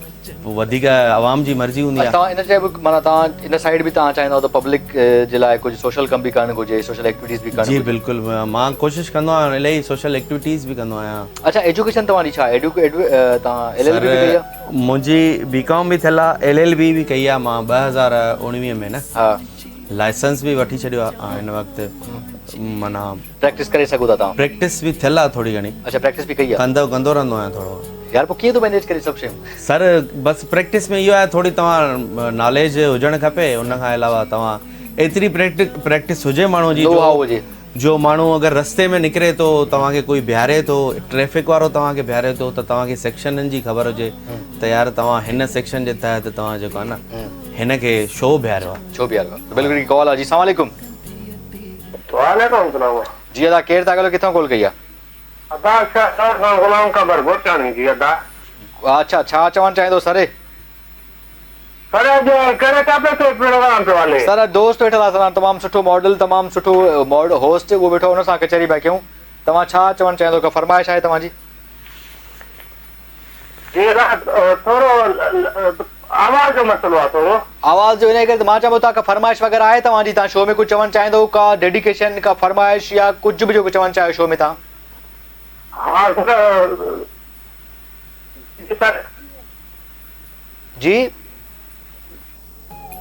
پوء وڌيڪ عوام جي مرضي هوندي آهي. توهان ان چئي به معنيٰ توهان ان سائيڊ به توهان چاهيندا ته پبلڪ جي لاء ڪجهه سوشل ڪم به ڪرڻ گهرجي سوشل ايڪٽيوٽيز به ڪرڻ جي بلڪل مان ڪوشش ڪندو آهيان الاهي سوشل ايڪٽيوٽيز به ڪندو آهيان. اڇا ايجوڪيشن توهان جي ڇا آهي توهان ايل ايل بي به ڪئي آهي؟ منهنجي بي ڪام به ٿيل آهي ايل ايل بي به ڪئي آهي مان 2019 ۾ نه لائسنس به وٺي ڇڏيو آهي هن وقت معنيٰ پريڪٽس ڪري سگهو ٿا توهان؟ پريڪٽس به ٿيل آهي ٿوري گهڻي. اڇا پريڪٽس به ڪئي آهي. ڪندو ڪندو رهندو آهيان ٿورو. يار پوء ڪيئن ٿو مينيج ڪرين سڀ شيون؟ سر بس پريڪٽس ۾ اهو آهي ٿوري توهان ناليج هجڻ کپي ان کان علاوه توهان ايتري پريڪٽس هجي ماڻهو جي نو هائو هجي. جو ماڻهو اگر رستي ۾ نڪري ٿو توهان کي ڪوئي بيهاري ٿو ٽريفڪ وارو توهان کي بيهاري ٿو ته توهان کي سيڪشنن جي خبر هجي ته يار توهان هن سيڪشن جي تحت توهان جيڪو آهي نه هن کي ڇو بيهاريو آهي. ڇو بيهاريو آهي بلڪل هڪ ڪال آهي جي السلام عليڪم. وعليڪم السلام. جي ادا ڪير ٿا ڳالهايو ڪٿان ڪال ڪئي آ. ادا شهداد کان غلام قمر گورچاڻي جي ادا. اڇا ڇا چوڻ چاهيندو سر. سر اڄ ڪهڙي ٽاپڪ تي پروگرام پيو هلي. سر اڄ دوست ويٺل آ سر تمام سٺو ماڊل تمام سٺو هوسٽ اهو ويٺو آ ان سان ڪچهري پيا ڪيون توهان ڇا چوڻ چاهيندو ڪا فرمائش آهي توهان جي. جي ادا ٿورو آواز جو مسئلو آ ٿورو. آواز جو انهي ڪري ته مان چوان پيو ته ڪا فرمائش وغيره آهي توهان جي توهان شو ۾ ڪجهه چوڻ چاهيندو ڪا ڊيڊيڪيشن ڪا فرمائش يا ڪجهه به جيڪو چوڻ چاهيو شو ۾ توهان. ها سر جي سر. جي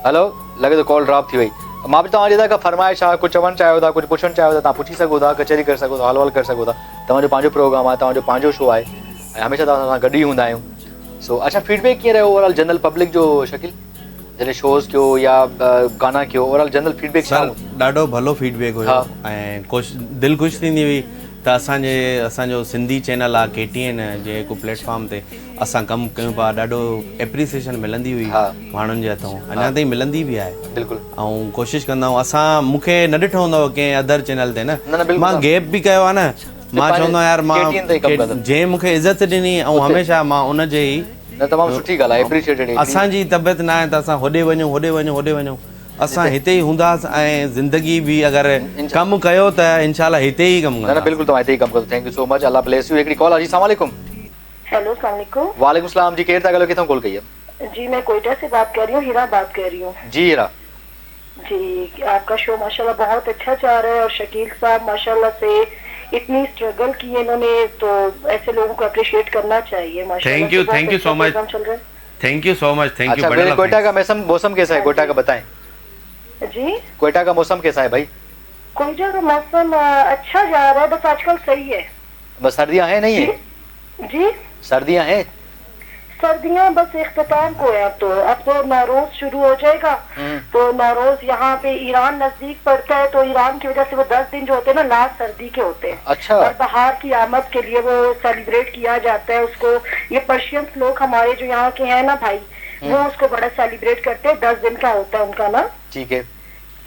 هلو لڳي ٿو ڪال ڊراپ ٿي وئي مان به توهان جي ڪا فرمائش آهي ڪجهه چوڻ چاهيو ٿا ڪجهه پڇڻ چاهيو ٿا توهان پڇي سگهو ٿا ڪچهري ڪري سگهو ٿا حال احوال ڪري سگهو ٿا توهان جو پنهنجو پروگرام آهي توهان جو پنهنجو شو آهي ۽ هميشه توهان سان گڏ ئي هوندا آهيون سو اڇا فيڊ بيڪ ڪيئن رهيو اوور آل جنرل پبلڪ جو شڪيل جڏهن شوز ڪيو يا گانا ڪيو over all general feed back ڇا سر ڏاڍو ڀلو فيڊ بيڪ هيو ۽ ڪوش دل خوش ٿيندي هئي ته اسان جي اسان جو سنڌي چينل آ ڪي ٽي اين جيڪو پليٽ فارم تي اسان ڪم ڪيون پيا ڏاڍو ايپريسيشن ملندي هئي ماڻهن جي هٿون اڃا تائين ملندي به آهي بلڪل ۽ ڪوشش ڪندا آهيون اسان مون کي نه ڏٺو هوندو ڪنهن ادر چينل تي نه مان گيپ به ڪيو آهي نه مان چوندو آهيان يار مان جنهن مون کي عزت ڏني ۽ هميشه مان ان جي ئي نه تمام سٺي ڳالهه آهي ايپريشيٽيڊ اسان جي طبيعت نه آهي ته اسان هوڏي وڃون هوڏي وڃون هوڏي وڃون اسان هتي ئي هونداس ۽ زندگي به اگر ڪم ڪيو ته انشاء الله هتي ئي ڪم ڪنداس. نه نه بلڪل توهان هتي ئي ڪم ڪندو thank you so much Allah bless you هڪڙي ڪال آ جي السلام عليڪم. هيلو السلام عليڪم. وعليڪم السلام جي ڪير ٿا ڳالهايو ڪٿان ڪال ڪئي آ. جي مين ڪوئٽه سي بات ڪر رهي هون هيرا بات ڪر رهي هون. جي هيرا. جي آپ ڪا شو ماشاءالله بهت اڇا جا رها هي اور شڪيل صاحب ماشاءالله سي اتني اسٽرگل ڪي هي انهون ني تو ايسي لوگون ڪو اپريشيٽ ڪرنا چاهيي ماشاءالله سي بهت اڇا پروگرام چل رها هي. Thank you so much thank you اڇا بنڊل آف ڪوئٽه thanks. ڪا ميسم موسم ڪيسا هي ڪوئٽه ڪا بتائين. جي. ڪوئٽه ڪا موسم ڪيسا هي ڀائي. ڪوئٽه ڪا موسم اڇا جا رها هي بس آج ڪل صحيح هي. بس سرديان هي نهي هي. جي. سرديان هي. سرديان بس اختتام ڪو هي اب تو اب تو نوروز شروع هو جائي گا تو نوروز يهان پي ايران نزديڪ پڙتا هي تو ايران ڪي وجه سي وو دس دن جو هوتي هي نا لاسٽ سردي ڪي هوتي هي اڇا. اور بهار ڪي آمد ڪي ليي وو سيليبريٽ ڪيا جاتا هي اس ڪو يي پرشينس لوگ هماري جو يهان ڪي هي نا ڀائي وو اس ڪو بڙا سيليبريٽ ڪرتي هي دس دن ڪا هوتا هي ان ڪا نا. ٺيڪ هي.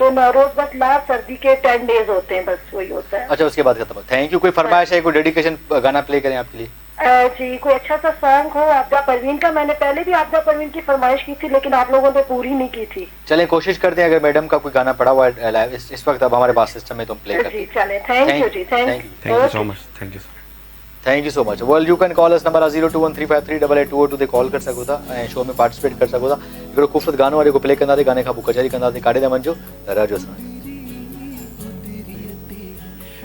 तो नौरोज बस लास्ट सर्दी के 10 डेज होते हैं, बस वही होता है। अच्छा, उसके बाद खत्म। Thank you. कोई फरमाइश है, कोई डेडिकेशन गाना प्ले करें आपके लिए? जी, कोई अच्छा सा सॉन्ग हो आबिदा परवीन का। मैंने पहले भी आबिदा परवीन की फरमाइश की थी, लेकिन आप लोगों ने पूरी नहीं की थी। चलें, कोशिश करते हैं, अगर मैडम का कोई गाना पड़ा हुआ है लाइव इस वक्त अब हमारे पास सिस्टम में, तो हम प्ले करते जी हैं। चलें, thank you ji, thank thank you so much, thank you. Thank you so much. Well, you can call us, number आहे 02135388202 ते कॉल कर सघो था ऐं शो में पार्टिसिपेट कर सघो था। हिकिड़ो ख़ूबसूरत गानो आहे जेको प्ले कंदासीं, गाने खां पोइ कचहरी कंदासीं। काॾे था वञिजो, रहिजो असां।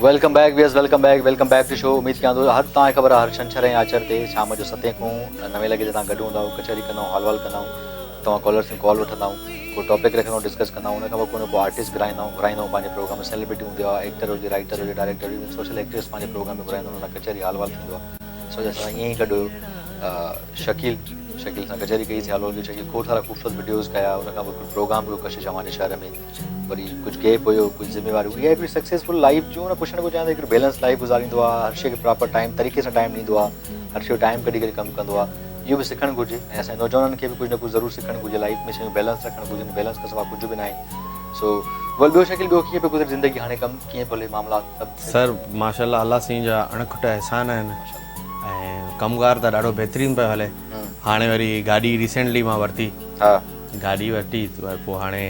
Welcome back viewers, welcome back, welcome back to show. उम्मीद कयां थो हर तव्हांखे ख़बर आहे, हर छंछर ऐं आचर ते शाम जो 7 खां 9 लॻे ते तव्हां गॾु हूंदा आहियो, कचहरी कंदा आहियूं, हाल वाल कंदा आहियूं, तव्हां कॉलर्स खे कॉल वठंदा आहियूं, को टॉपिक रखंदा आहियूं, डिस्कस कंदा आहियूं। उन खां पोइ को न को आर्टिस्ट घुराईंदा आहियूं, घुराईंदा आहियूं पंहिंजे प्रोग्राम में। सेलिब्रिटी हूंदी आहे, एक्टर हुजे, राइटर हुजे, डायरेक्टर हुजे, सोशल एक्टिविस्ट पंहिंजे प्रोग्राम में घुराईंदा आहियूं, हुन सां कचहरी हाल वाल थींदो आहे। सो असां ईअं ई गॾु हुयो। शकील, शकील सां कचहरी कईसीं, हाल वाल कई। शकील खोड़ सारा ख़ूबसूरत वीडियोज़ कया। उन खां पोइ हिकिड़ो प्रोग्राम हुयो कशिश अव्हां जे शहर में, वरी कुझु गैप हुयो, कुझु ज़िम्मेवारी हुई। इहा हिकिड़ी सक्सेसफुल लाइफ जो न पुछणु को चाहियां त हिकिड़ो बैलेंस लाइफ गुज़ारींदो आहे, हर शइ खे प्रॉपर टाइम तरीक़े सां टाइम ॾींदो आहे, हर शइ जो टाइम कढी करे कमु कंदो आहे। इहो बि सिखणु घुरिजे ऐं असांजे नौजवाननि खे बि कुझु न कुझु ज़रूरु सिखणु घुरिजे। लाइफ में शयूं बैलेंस रखणु घुरिजनि, बैलेंस खां सवाइ कुझु बि न आहे। सो वेल, ॿियो शकील, ॿियो कीअं पियो गुज़रे ज़िंदगी हाणे, कमु कीअं पियो हले, मामला सभु? सर माशाल्लाह, अलाह साईं जा अणखुट अहसान आहिनि ऐं कमकार त ॾाढो बहितरीनु पियो हले। हाणे वरी गाॾी रिसेंटली मां वरिती, गाॾी वरिती त पोइ हाणे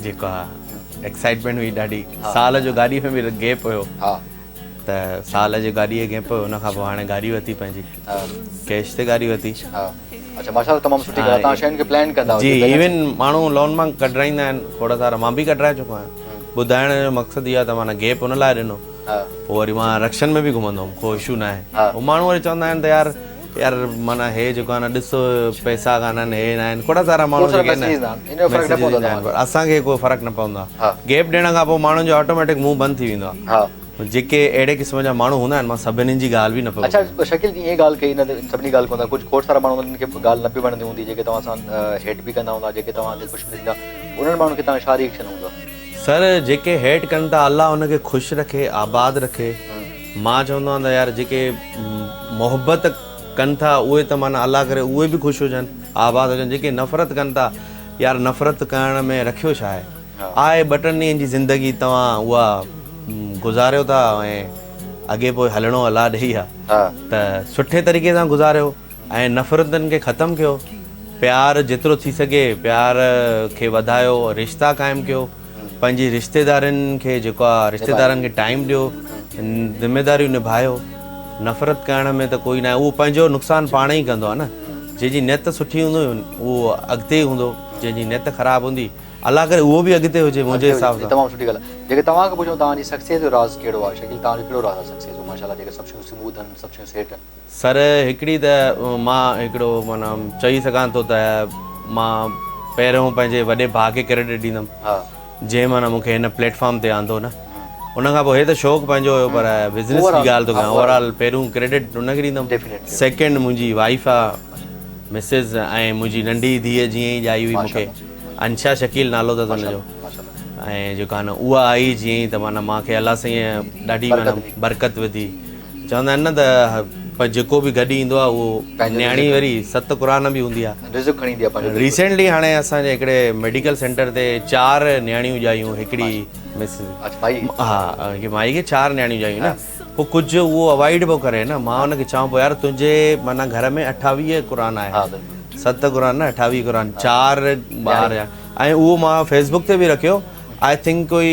जेको आहे एक्साइटमेंट हुई ॾाढी। साल जो गाॾीअ में बि गैप हुयो, त साल जो गाॾीअ गैप हुयो, उन खां पोइ हाणे गाॾी वरिती पंहिंजी, कैश ते गाॾी वरिती। अच्छा, माशाल्लाह, तमामु सुठी ॻाल्हि आहे। तव्हां शयुनि खे प्लान कंदा जी, इवन माण्हू लोन मां कढाईंदा आहिनि खोड़ सारा, मां बि कढाए चुको आहियां। ॿुधाइण जो मक़सदु इहो आहे त माना गैप उन लाइ ॾिनो। पोइ वरी मां रक्षन में बि घुमंदो हुउमि, को इशू न आहे। पोइ माण्हू वरी चवंदा आहिनि त यार यार माना हे जेको आहे न ॾिसो पैसा कान आहिनि, हे न आहिनि, खोड़ सारा माण्हू जेके आहिनि, असांखे को फ़र्क़ु न पवंदो आहे। गैप ॾियण खां पोइ माण्हुनि जो ऑटोमेटिक मुंहुं बंदि थी वेंदो आहे। जेके अहिड़े क़िस्म जा माण्हू हूंदा आहिनि, मां सभिनी जी ॻाल्हि बि न पियो। अच्छा शकील, ईअं ॻाल्हि कई न सभिनी ॻाल्हि कोन, कुझु खोड़ सारा माण्हू हूंदा जिन खे ॻाल्हि न पई वणंदी हूंदी, जेके तव्हां सां हेट बि कंदा हूंदा, जेके तव्हां ते ख़ुशि बि थींदा, उन्हनि माण्हुनि खे तव्हां छा रिएक्शन हूंदो? सर जेके हेट कनि था, अलाह हुनखे ख़ुशि रखे, आबाद रखे। मां चवंदो आहियां त यार जेके मोहबत कनि था उहे त माना अलाह करे उहे बि ख़ुशि हुजनि, आबाद हुजनि। जेके नफ़रत कनि था, यार नफ़रत करण में रखियो छा आहे? आहे ॿ टे ॾींहनि जी ज़िंदगी, तव्हां उहा गुज़ारियो था ऐं अॻे पोइ हलणो अलाह ॾेई आहे, त सुठे तरीक़े सां गुज़ारियो ऐं नफ़रतुनि खे ख़तमु कयो। प्यार जेतिरो थी सघे प्यार खे वधायो, रिश्ता क़ाइमु कयो, पंहिंजी रिश्तेदारनि खे जेको आहे रिश्तेदारनि खे टाइम ॾियो, ज़िम्मेदारियूं निभायो। नफ़रत करण में त कोई न आहे, उहो पंहिंजो नुक़सानु पाण ई कंदो आहे न। जंहिंजी नियत सुठी हूंदी उहो अॻिते हूंदो, जंहिंजी नियत ख़राबु हूंदी अलाह करे उहो बि अॻिते हुजे। मुंहिंजे हिसाब सां तमामु सुठी ॻाल्हि आहे। जेके तव्हां खां पुछूं, तव्हांजी सक्सेस जो राज़ कहिड़ो आहे शकील? तव्हांजो कहिड़ो राज़ आहे सक्सेस जो? माशाल्लाह जेके सभु शयूं स्मूथ आहिनि, सभु शयूं सेट आहिनि। सर हिकिड़ी त मां हिकिड़ो माना चई सघां थो त मां पहिरियों पंहिंजे वॾे भाउ खे क्रेडिट ॾींदमि, जंहिं माना मूंखे हिन प्लेटफॉर्म ते आंदो न। उन खां पोइ हे त शौक़ु पंहिंजो हुयो, पर बिज़नेस जी ॻाल्हि थो कयां। ओवरऑल पहिरियों क्रेडिट हुनखे ॾींदमि। सेकंड मुंहिंजी वाइफ आहे मिसिस, ऐं मुंहिंजी नंढी धीअ जीअं ई ॼाई हुई मूंखे, अंशा शकील नालो अथसि हुनजो, ऐं जेका न उहा आई जीअं ई त माना मूंखे अलाह साईं ॾाढी माना बरकत विधी। चवंदा आहिनि न त जेको बि गॾु ईंदो आहे उहो नियाणी वरी सत क़ुर बि हूंदी आहे। रिसेंटली हाणे असांजे हिकिड़े मेडिकल सेंटर ते 4 नियाणियूं ॼायूं, हिकिड़ी मिस हा माई खे 4 नियाणियूं ॼायूं न, पोइ कुझु उहो अवॉइड पियो करे न। मां हुनखे चवां पियो यार तुंहिंजे माना घर में 28 क़ुर आहे, 7 क़ुर न 28 क़ुर, 4 ॿार। ऐं उहो मां फेसबुक ते बि रखियो, I think कोई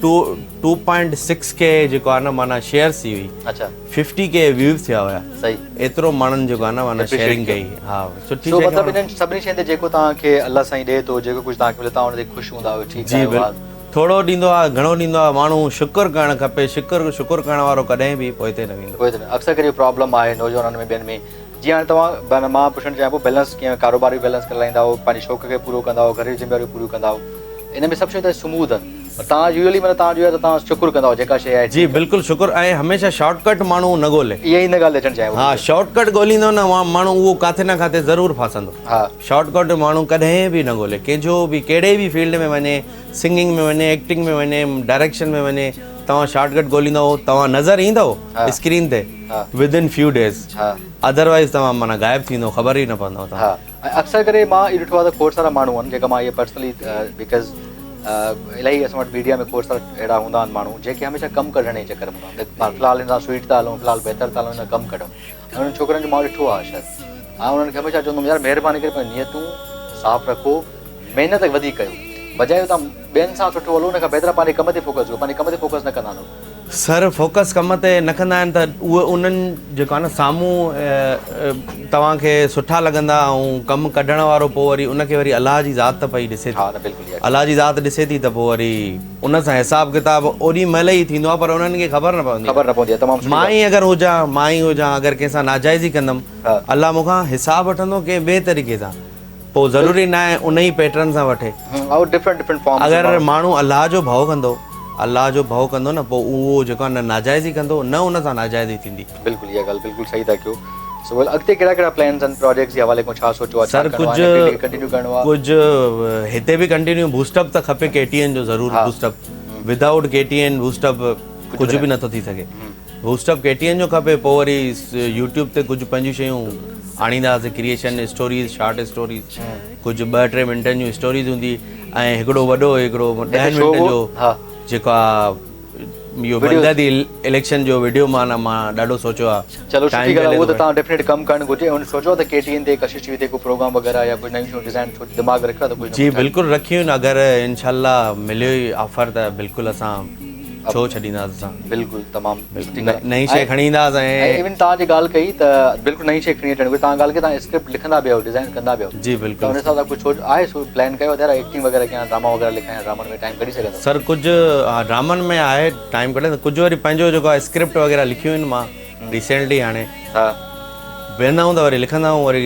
2.6K जेको आहे न माना शेयर्स थी हुई। अच्छा, 50K views थिया हुया। सही, एतिरो माण्हुनि जेको आहे न माना शेयरिंग कई। हा सुठी शइ। मतिलबु इन्हनि सभिनी शयुनि ते जेको तव्हांखे अलाह साईं ॾिए थो, जेको कुझु तव्हांखे मिले, तव्हां हुन ते ख़ुशि हूंदा आहियो? ठीकु जी बिल्कुलु। थोरो ॾींदो आहे, घणो ॾींदो आहे, माण्हू शुक्र करणु खपे। शुक्र शुक्र करण वारो कॾहिं बि पोइते न वेंदो। पोइते न। अक्सर करे प्रॉब्लम आहे नौजवाननि में, ॿियनि में। जीअं हाणे तव्हां मां पुछणु चाहियां पियो, बैलेंस कीअं, कारोबार बि बैलेंस करे लाहींदा आहियो, पंहिंजे शौक़ खे पूरो कंदा आहियो, घर जी ज़िम्मेवारियूं पूरियूं कंदा आहियो, इन में सभु शयूं त स्मूथ आहिनि। तव्हां यूजुअली माना तव्हांजो आहे त तव्हां शुक्र कंदा आहियो जेका शइ आहे। जी बिल्कुलु शुक्र। ऐं हमेशह शॉर्टकट माण्हू न ॻोल्हे, इहा ई हिन ॻाल्हि अचणु चाहियां। हा शॉर्टकट ॻोल्हींदो न माण्हू उहो किथे न किथे ज़रूरु फासंदो। हा शॉर्टकट माण्हू कॾहिं बि न ॻोल्हे, कंहिंजो बि कहिड़े बि फील्ड में वञे, सिंगिंग में वञे, एक्टिंग में वञे, डायरेक्शन में वञे, तव्हां शॉर्टकट ॻोल्हींदव तव्हां नज़र ईंदव स्क्रीन ते with in few days, otherwise तव्हां माना ग़ाइबु थी वेंदव, ख़बर ई न पवंदव तव्हां। ऐं अक्सर करे मां इहो ॾिठो आहे त खोड़ सारा माण्हू आहिनि जेका मां इहे पर्सनली because الاهي اسان وٽ ميڊيا ۾ کوڙ سارا اهڙا هوندا آهن ماڻهو جيڪي هميشه ڪم ڪڍڻ جي چڪر ۾ هوندا آهن ته في الحال هن سان سوئيٽ ٿا هلون في الحال بهتر ٿا هلون هن ڪم ڪڍون ۽ انهن ڇوڪرن جو مان ڏٺو آهي شايد آئون انهن کي هميشه چوندو هوم يار مهرباني ڪري پنهنجون نيتون صاف رکو محنت وڌيڪ ڪيو بجاء جو توهان ٻين سان سٺو هلو ان کان بهتر آهي پنهنجي ڪم تي فوڪس ڪيو پنهنجي ڪم تي فوڪس نه ڪندا آهن. سر فوڪس ڪم تي نه ڪندا آهن ته اهي انهن جيڪو آهي نه سامهون توهان کي سٺا لڳندا ۽ ڪم ڪڍڻ وارو پوء وري ان کي وري الله جي ذات ته پئي ڏسي ٿي الله جي ذات ڏسي ٿي ته پوء وري ان سان حساب ڪتاب اوڏي مهل ئي ٿيندو آهي پر انهن کي خبر نه پوندي خبر نه پوندي آهي تمام مان ئي اگر هجان مان ئي هجان اگر ڪنهن سان ناجائزي ڪندم الله مون کان حساب وٺندو ڪنهن ٻئي طريقي سان پوء ضروري ناهي ان ئي پيٽرن سان وٺي. ڊفرنٽ ڊفرنٽ فارمز اگر ماڻهو الله جو ڀؤ ڪندو الله جو ڀؤ ڪندو نه پوء اهو جيڪو آهي نه ناجائزي ڪندو نه ان سان ناجائزي ٿيندي. بلڪل اها ڳالهه بلڪل صحيح ٿا ڪيو سو ول اڳتي ڪهڙا ڪهڙا پلانز آهن پراجيڪٽس جي حوالي کان ڇا سوچيو آهي ڇا سر ڪرڻو آهي هن فيلڊ کي ڪنٽينيو ڪرڻو آهي. ڪجهه هتي به ڪنٽينيو بوسٽ اپ ته کپي ڪي ٽي اين جو ضرور boost up without K T N boost up ڪجهه به نٿو ٿي سگهي. Boost up K T N جو کپي پوء وري يوٽيوب تي ڪجهه پنهنجون شيون آڻينداسين ڪريئيشن اسٽوريز شارٽ اسٽوريز ڪجهه ٻه ٽي منٽن جون اسٽوريز هوندي ۽ هڪڙو وڏو هڪڙو ڏهن منٽن جو جيڪو آ اهو بلدياتي اليڪشن جو وڊيو مان مان ڏاڍو سوچيو آ چلو سٺي ڳالهه آ اهو ته توهان ڊيفينيٽ ڪم ڪرڻ گهرجي ۽ سوچيو آ ته ڪي ٽي اين تي ڪشش ٽي وي تي ڪو پروگرام وغيره يا ڪجهه نيون شيون ڊزائن سوچ دماغ رکيو آ ته ڪجهه جي بلڪل رکيون آهن اگر انشاء الله مليو ئي آفر ته بلڪل اسان ڇو ڇڏينداسين اسان. بلڪل تمام سٺي ڳالهه نئين شيء کڻي اينداسين ۽ ايون توهان جي ڳالهه ڪئي ته بلڪل نئين شيء کڻي اچڻ گهرجي توهان ڳالهه ڪئي توهان اسڪرپٽ لکندا به آهيو ڊزائن ڪندا به آهيو جي بلڪل ته ان حساب سان ڪجهه سوچ آهي سو پلان ڪيو اٿو ايڪٽنگ وغيره ڪيان ڊراما وغيره لکان يا ڊرامن ۾ ٽائيم ڪڍي سگهندو سر ڪجهه ها ڊرامن ۾ آهي ٽائيم ڪڍي ڪجهه وري پنهنجو جيڪو آهي اسڪرپٽ وغيره لکيون آهن مان ريسينٽلي هاڻي ها ويهندا آهيون ته وري لکندا آهيون وري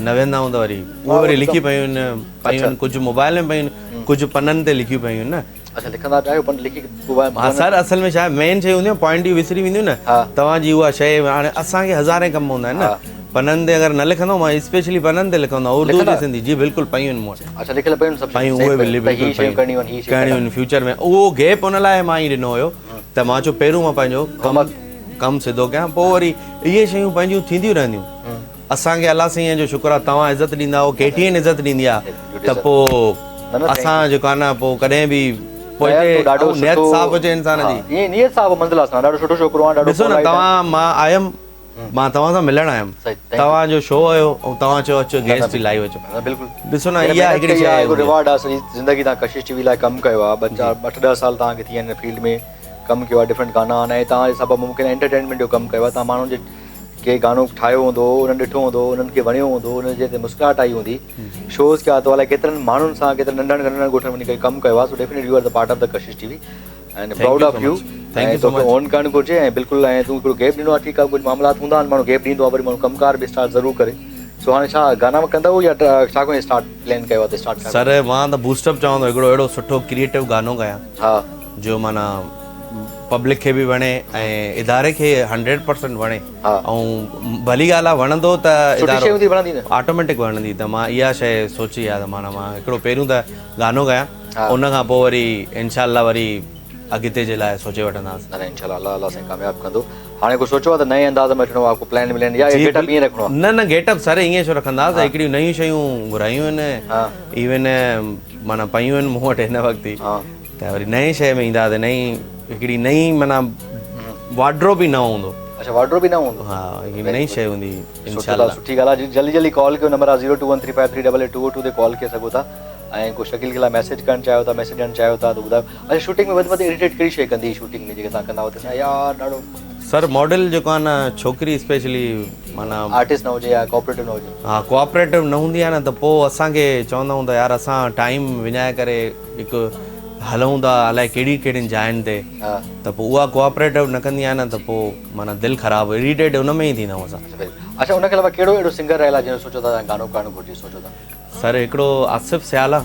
نه ويهندا آهيون ته وري اهي وري لکي پيون آهن پيون آهن ڪجهه موبائل ۾ پيون آهن ڪجهه پنن تي لکيون پيون آهن نه اڇا لکندا به آهيو پر لکي پوء ها سر اصل ۾ ڇا آهي مين شيء هوندي آهي پوائنٽ اهي وسري وينديون نه توهان جي اها شيء هاڻي اسان کي هزارين ڪم هوندا آهن نه پنن تي اگر نه لکندو مان اسپيشلي پنن تي لکندو آهيان اردو جي سنڌي جي بلڪل پيون آهن مون وٽ اڇا لکيل پيون سڀ پيون اهي به بلڪل پيون ڪرڻيون آهن فيوچر ۾ اهو گيپ ان لاء مان ئي ڏنو هيو ته مان چيو پهريون مان پنهنجو ڪم ڪم سڌو ڪيان پوء وري اهي شيون پنهنجون ٿينديون رهنديون اسان کي الله سائين جو شڪر آ توهان عزت ڏيندا آهيو ڪي ٽي اين عزت ڏيندي آ ته پو اسان جيڪو آ نه پو ڪڏهن به پوئتي نيت صاف هجي انسان جي ائين نيت صاف منزل آسان ڏاڍو سٺو ڇوڪرو آ ڏاڍو ڏسو نه توهان مان آيم مان توهان سان ملڻ آيم توهان جو شو هيو ۽ توهان چيو اچو گيسٽ ٿي لائيو اچو بلڪل ڏسو نه اها هڪڙي شيء آهي ريوارڊ آ سڄي زندگي توهان ڪشش ٽي وي لاء ڪم ڪيو آ ٻه چار اٺ ڏهه سال توهان کي ٿي ويا آهن فيلڊ ۾ ڪم ڪيو آ ڊفرنٽ گانا آهن ۽ توهان جي سبب ممڪن انٽرٽينمينٽ جو ڪم ڪيو آ توهان ماڻهن جي ڪي گانو ٺاهيو هوندو انهن ڏٺو هوندو انهن کي وڻيو هوندو انهن جي تي مسڪراهٽ آئي هوندي شوز ڪيا اٿو الائي ڪيترن ماڻهن سان ڪيترن ننڍن ننڍن ڳوٺن ۾ وڃي ڪري ڪم ڪيو آهي so definitely you are the part of the Kashish T V and proud of you ۽ توکي اون ڪرڻ گهرجي ۽ بلڪل ۽ تون هڪڙو گيپ ڏنو آهي ٺيڪ آهي ڪجهه معاملات هوندا آهن ماڻهو گيپ ڏيندو آهي وري ماڻهو ڪم ڪار به اسٽارٽ ضرور ڪري سو هاڻي ڇا گانا ڪندؤ يا ڇا ڪو اسٽارٽ پلان ڪيو آهي ته اسٽارٽ سر مان ته بوسٽ اپ چوان ٿو هڪڙو اهڙو سٺو ڪريئيٽو گانو ڳايان ها جو معنيٰ پبلڪ کي به وڻي ۽ اداري کي هنڊريڊ پرسنٽ وڻي ۽ ڀلي ڳالهه آهي وڻندو ته ادارو آٽوميٽڪ وڻندي ته مان اها شيء سوچي آهي ته معنيٰ مان هڪڙو پهريون ته گانو ڳايان ان کان پوء وري انشاء الله وري اڳتي جي لاء سوچي وٺنداسين. نه نه انشاء الله الله الله سائين ڪامياب ڪندو. هاڻي ڪو سوچيو آهي ته نئين انداز ۾ اچڻو آهي ڪو پلان ولان يا گيٽ اپ ائين رکڻو آهي. نه نه گيٽ اپ سر ائين ڇو رکنداسين هڪڙيون نيون شيون گهرايون آهن ايون معنيٰ پيون آهن مون وٽ هن وقت ئي. ته وري نئين شيء ۾ اينداسين نئين هڪڙي نئين معنيٰ وارڊروب ئي نئون هوندو. اڇا وارڊروب ئي نئون هوندو. ها هڪڙي نئين شيء هوندي انشاء الله. سٺي ڳالهه آهي جلدي جلدي ڪال ڪيو نمبر آهي 0213538822 تي ڪال ڪري سگهو ٿا ۽ ڪو شڪيل کي لاء ميسيج ڪرڻ چاهيو ٿا ميسيج ڏيڻ چاهيو ٿا ته ٻڌايو اڇا شوٽنگ ۾ وڌ ۾ وڌ اريٽيٽ ڪهڙي شيء ڪندي هئي شوٽنگ ۾ جيڪي توهان ڪندا هئا ته يار ڏاڍو. سر ماڊل جيڪو آهي نه ڇوڪري اسپيشلي معنيٰ. آرٽسٽ نه هجي يا ڪوآپريٽو نه هجي. ها ڪوآپريٽو نه هوندي آهي نه ته پوء اسان کي چوندا آهيون ته يار اسان ٽائيم وڃائي ڪري هڪ هلون ٿا الائي ڪهڙين ڪهڙين جاين تي ته پوء اها ڪوآپريٽو نه ڪندي آهي نه ته پوء معنيٰ دل خراب اريٽيٽ ان ۾ ئي ٿيندا آهيون اسان. اڇا ان کان علاوه ڪهڙو اهڙو سنگر رهيل آهي جنهن جو سوچو ٿا ته گانو ڪرڻ گهرجي سوچو ٿا. سر هڪڙو آصف سيال آ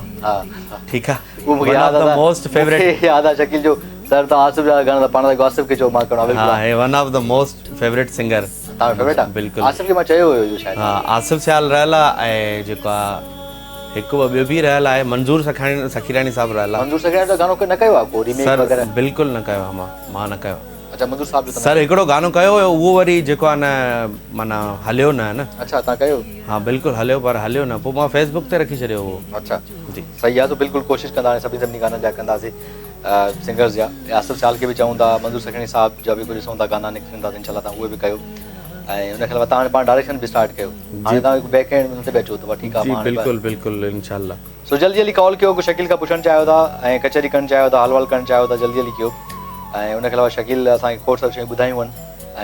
ٺيڪ آ اهو مونکي ياد آ موسٽ فيورٽ مونکي ياد آ شڪيل جو سر توهان آصف جا گانا ته پاڻ ته آصف کي چئو مان ڪرڻو آ بلڪل ها هي one of the most favourite singer توهان جو فيورٽ آ بلڪل آصف کي مان چيو هيو اهو شايد ها آصف سيال رهيل آ ۽ جيڪو آ هڪ ٻه ٻيو به رهيل آهي منظور سکيراڻي صاحب رهيل آ. منظور سکيراڻي ته گانو نه ڪيو آ ڪو ريميڪ وغيره. سر بلڪل نه ڪيو آ مان مان نه ڪيو آ. اڇا منظور صاحب جو ته سر هڪڙو گانو ڪيو هيو اهو وري جيڪو آهي نه معنيٰ هليو نه نه. اڇا توهان ڪيو. ها بلڪل هليو پر هليو نه پوء مان فيس بڪ تي رکي ڇڏيو اهو. اڇا جي. صحيح آهي سو بلڪل ڪوشش ڪندا هاڻي سڀني سڀني گانن جا ڪنداسي سنگرز جا آصف سيال کي به چئون ٿا منظور سکيڻي صاحب جا به ڪجهه ڏسون ٿا گانا نڪرن ٿا ته انشاء الله توهان اهي به ڪيو ۽ ان کان علاوه توهان هاڻي پاڻ ڊائريڪشن به اسٽارٽ ڪيو هاڻي توهان هڪ بيڪ اينڊ ان تي به اچو ته ٺيڪ آهي جي بلڪل بلڪل انشاء الله. سو جلدي جلدي ڪال ڪيو ڪو شڪيل کان پڇڻ چاهيو ٿا ۽ ڪچهري ڪرڻ چاهيو ٿا حال وال ڪرڻ چاهيو ٿا جلدي جلدي ڪيو ۽ ان کان علاوه شڪيل اسان کي کوڙ ساريون شيون ٻڌايون آهن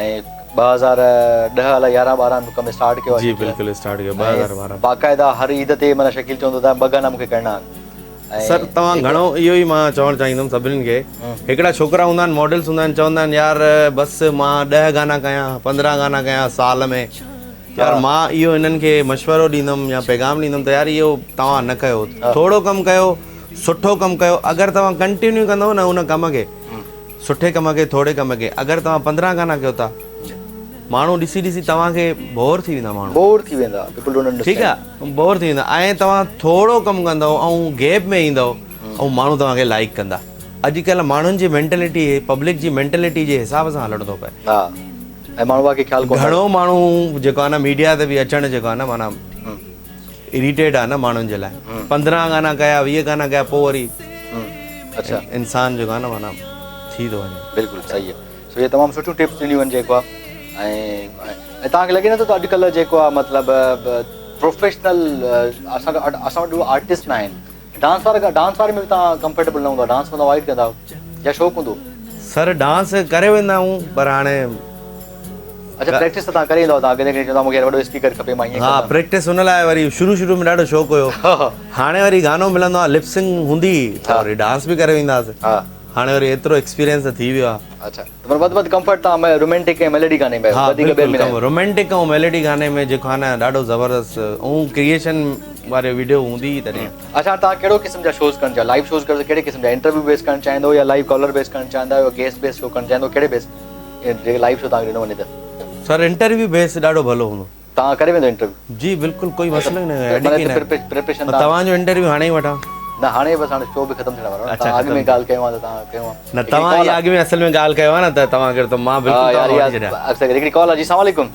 ۽ 2010 الائي 11 12 ۾ ڪم اسٽارٽ ڪيو آهي جي بلڪل اسٽارٽ ڪيو 2012 باقاعده هر عيد تي معنيٰ شڪيل چوندو ته ٻه گانا مونکي ڪرڻا آهن ۽ سر توهان گهڻو اهو ئي مان چوڻ چاهيندم سڀني کي هڪڙا ڇوڪرا هوندا آهن ماڊلز هوندا آهن چوندا آهن يار بس مان 10 گانا ڪيان 15 گانا ڪيان سال ۾ يار مان اهو هنن کي مشورو ڏيندم يا پيغام ڏيندم ته يار اهو توهان نه ڪيو ٿورو ڪم ڪيو سٺو ڪم ڪيو اگر توهان ڪنٽينيو ڪندو نه ان ڪم کي سٺي ڪم کي ٿوري ڪم کي اگر توهان 15 گانا ڪيو ٿا ماڻهو ڏسي ڏسي توهان کي بور ٿي ويندا ماڻهو بور ٿي ويندا پيپل don't understand ٺيڪ آ بور ٿي ويندا ۽ توهان ٿورو ڪم ڪندو ۽ گيپ ۾ ايندو ۽ ماڻهو توهان کي لائيڪ ڪندا اڄڪلهه ماڻهن جي مينٽلٽي پبلڪ جي مينٽلٽي جي حساب سان هلڻو ٿو پئي ها ۽ ماڻهو باقي خيال ڪونه گهڻو ماڻهو جيڪو آهي نه ميڊيا تي به اچڻ جيڪو آهي نه معنيٰ اريٽيٽ آهي نه ماڻهن جي لاء 15 گانا ڪيا 20 گانا ڪيا پوء وري اڇا انسان جيڪو آهي نه معنيٰ ٿي ٿو وڃي. بلڪل صحيح آهي سو اهي تمام سٺيون ٽپس ڏنيون آهن جيڪو آهي ۽ توهان کي لڳي نٿو ته اڄڪلهه جيڪو آهي مطلب پروفيشنل اسان اسان وٽ آرٽسٽ نه آهن ڊانس وارا ڊانس واري ۾ به توهان ڪمفرٽيبل نه هوندا ڊانس مطلب اوائڊ ڪندا آهيو يا شوق هوندو. سر ڊانس ڪري ويندا آهيون پر هاڻي. اڇا پريڪٽس ته توهان ڪري ايندا هو توهان ڪڏهن ڪڏهن چوندا مون کي يار وڏو اسپيڪر کپي مان ائين ها ڪندم. پريڪٽس ان لاء وري شروع شروع ۾ ڏاڍو شوق هيو هاڻي وري گانو ملندو آهي لپ سنگ هوندي ته وري ڊانس به ڪري ويندا هئاسين هاڻي وري ايترو ايڪسپيرينس ته ٿي ويو آهي. اڇا ته پر وڌ وڌ ڪمفرٽ توهان رومينٽڪ ۽ ميلوڊي گاني ۾ ها وڌيڪ ٻين ۾ بلڪل رومينٽڪ ۽ ميلوڊي گاني ۾ جيڪو آهي نه ڏاڍو زبردست ۽ ڪريئيشن واري ويڊيو هوندي ئي تڏهن. اڇا هاڻ توهان ڪهڙو قسم جا شوز ڪرڻ چاهيو لائيو شوز ڪرڻ ڪهڙي قسم جا انٽرويو بيس ڪرڻ چاهيندو يا لائيو ڪالر بيس ڪرڻ چاهيندا آهيو گيسٽ بيس شو ڪرڻ چاهيندو ڪهڙي بيس جيڪي لائيو شو توهان کي ڏنو وڃي ته. سر انٽرويو بيس ڏاڍو ڀلو هوندو. توهان ڪري ويندو انٽرويو. جي بلڪل ڪوئي مسئلو ئي نه آهي پريپريشن توهان جو انٽرويو هاڻي ئي وٺان. نه هاڻي بس هاڻي شو به ختم ٿيڻ وارو آهي توهان اڳ ۾ ڳالهه ڪيو آ ته توهان ڪيو آ نه توهان ئي اڳ ۾ اصل ۾ ڳالهه ڪيو آ نه ته توهان ڪيو ته مان بلڪل توهان کان وٺي ڇڏيان. اڪثر هڪڙي ڪال آ جي السلام عليڪم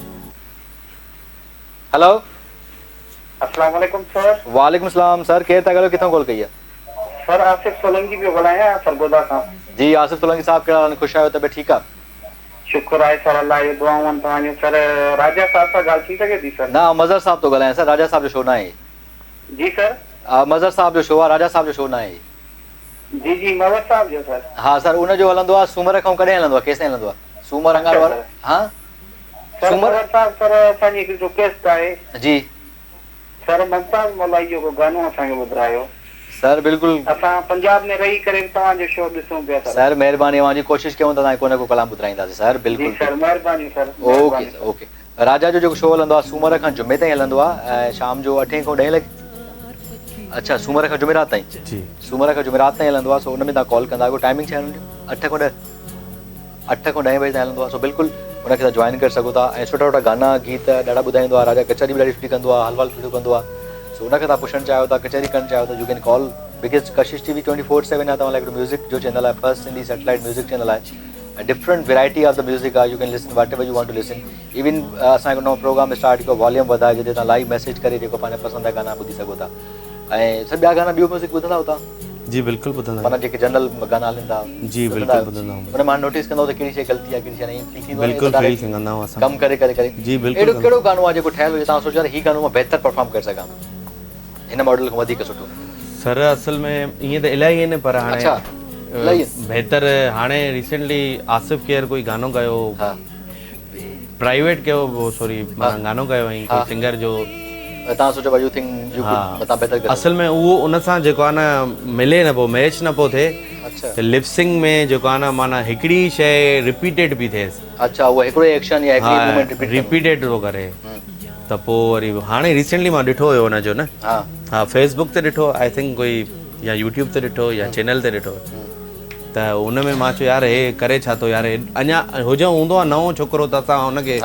هلو. السلام عليڪم سر. وعليڪم السلام سر ڪير ٿا ڳالهايو ڪٿان ڪال ڪئي آ. سر آصف سولنگي پيو ڳالهايان سرگوڌا کان. جي آصف سولنگي صاحب ڪهڙا حال آهن خوش آهيو طبيعت ٺيڪ آ. شڪر آهي سر الله جو دعائون آهن توهان جون سر راجا صاحب سان ڳالهه ٿي سگهي ٿي سر. نه آئون مظهر صاحب ٿو ڳالهايان سر راجا صاحب جو شو ناهي. جي سر. مظهر صاحب جو شو آ راجا صاحب جو شو ناهي. جي جي مظهر صاحب جو سر. ها سر ان جو هلندو آ سومر کان ڪڏهن هلندو آ ڪيستائين هلندو آ سومر اڱارو وارو ها سر مظهر صاحب سر اسان جي هڪ رڪويسٽ آهي. جي. سر ممتاز مولائي جو ڪو گانو اسان کي ٻڌرايو. سر بلڪل. اسان پنجاب ۾ رهي ڪري به توهان جو شو ڏسون پيا سر. سر مهرباني اوهان جي ڪوشش ڪيون ته توهان کي ڪو نه ڪو ڪلام ٻڌرائينداسين سر بلڪل. جي سر مهرباني سر اوڪي سر اوڪي راجا جو جيڪو شو هلندو آهي سومر کان جمعي تائين هلندو آهي ۽ شام جو اٺين کان ڏهين لڳي اڇا سومر کان جمعرات تائين جي سومر کان جمعرات تائين هلندو آهي سو ان ۾ توهان ڪال ڪندا آهيو ٽائمنگ ڇا آهي ان جو اٺ کان ڏهه اٺ کان ڏهين بجي تائين هلندو آهي سو بلڪل ان کي توهان جوائن ڪري سگهو ٿا ۽ سٺا سٺا گانا گيت ڏاڍا ٻڌائيندو آهي راجا ڪچهري به ڏاڍي سٺي ڪندو آهي حال وال سٺو ڪندو آهي سو ان کي توهان پڇڻ چاهيو ٿا ڪچهري ڪرڻ چاهيو ٿا you can call because Kashish T V 24/7 آهي توهان لاء هڪڙو ميوزڪ جو چينل آهي first Sindhi satellite music channel آهي ۽ different variety of the music آهي you can listen whatever you want to listen even اسان هڪ نئون پروگرام اسٽارٽ ڪيو واليوم وڌائي جتي توهان لائيو ميسيج ڪري جيڪو پنهنجا پسند جا گانا ٻڌي سگهو ٿا ۽ سر ٻيا گانا ٻيو ميوزڪ ٻڌندا آهيو توهان؟ جي بلڪل ٻڌندا آهيون. معنيٰ جيڪي جنرل گانا هلن ٿا جي بلڪل ٻڌندا آهيون. ان مان نوٽيس ڪندو ته ڪهڙي شيء غلطي آهي ڪهڙي شيء نه ائين فيل ٿيندو آهي بلڪل فيل ڪندا آهيون اسان ڪم ڪري ڪري ڪري جي بلڪل اهڙو ڪهڙو گانو آهي جيڪو ٺهيل هجي توهان سوچيو يار هي گانو مان بهتر پرفارم ڪري سگهان هن ماڊل کان وڌيڪ سٺو. سر اصل ۾ ائين ته الاهي آهن پر هاڻي اڇا الاهي آهن بهتر هاڻي ريسينٽلي آصف ڪير ڪوئي گانو ڳايو ها پرائيويٽ ڪيو سوري معنيٰ گانو ڳايو هئائين ڪوئي سنگر جو توهان سوچيو you think you ڪڊ متان بهتر ڪري اصل ۾ اهو ان سان جيڪو آهي نه ملي نه پيو ميچ نه پيو ٿئي ته لپ سنگ ۾ جيڪو آهي نه معنيٰ هڪڙي شيء رپيٽيڊ پئي ٿئيس. اڇا اهو هڪڙو ئي ايڪشن يا هڪڙي موومينٽ رپيٽ رپيٽيڊ ٿو ڪري ته پوء وري هاڻي ريسينٽلي مان ڏٺو هيو ان جو نه ها فيس بڪ تي ڏٺو I think ڪوئي يا يوٽيوب تي ڏٺو يا چينل تي ڏٺو ته ان ۾ مان چيو يار هي ڪري ڇا ٿو يار اڃا هجي هوندو آهي نئون ڇوڪرو ته اسان ان کي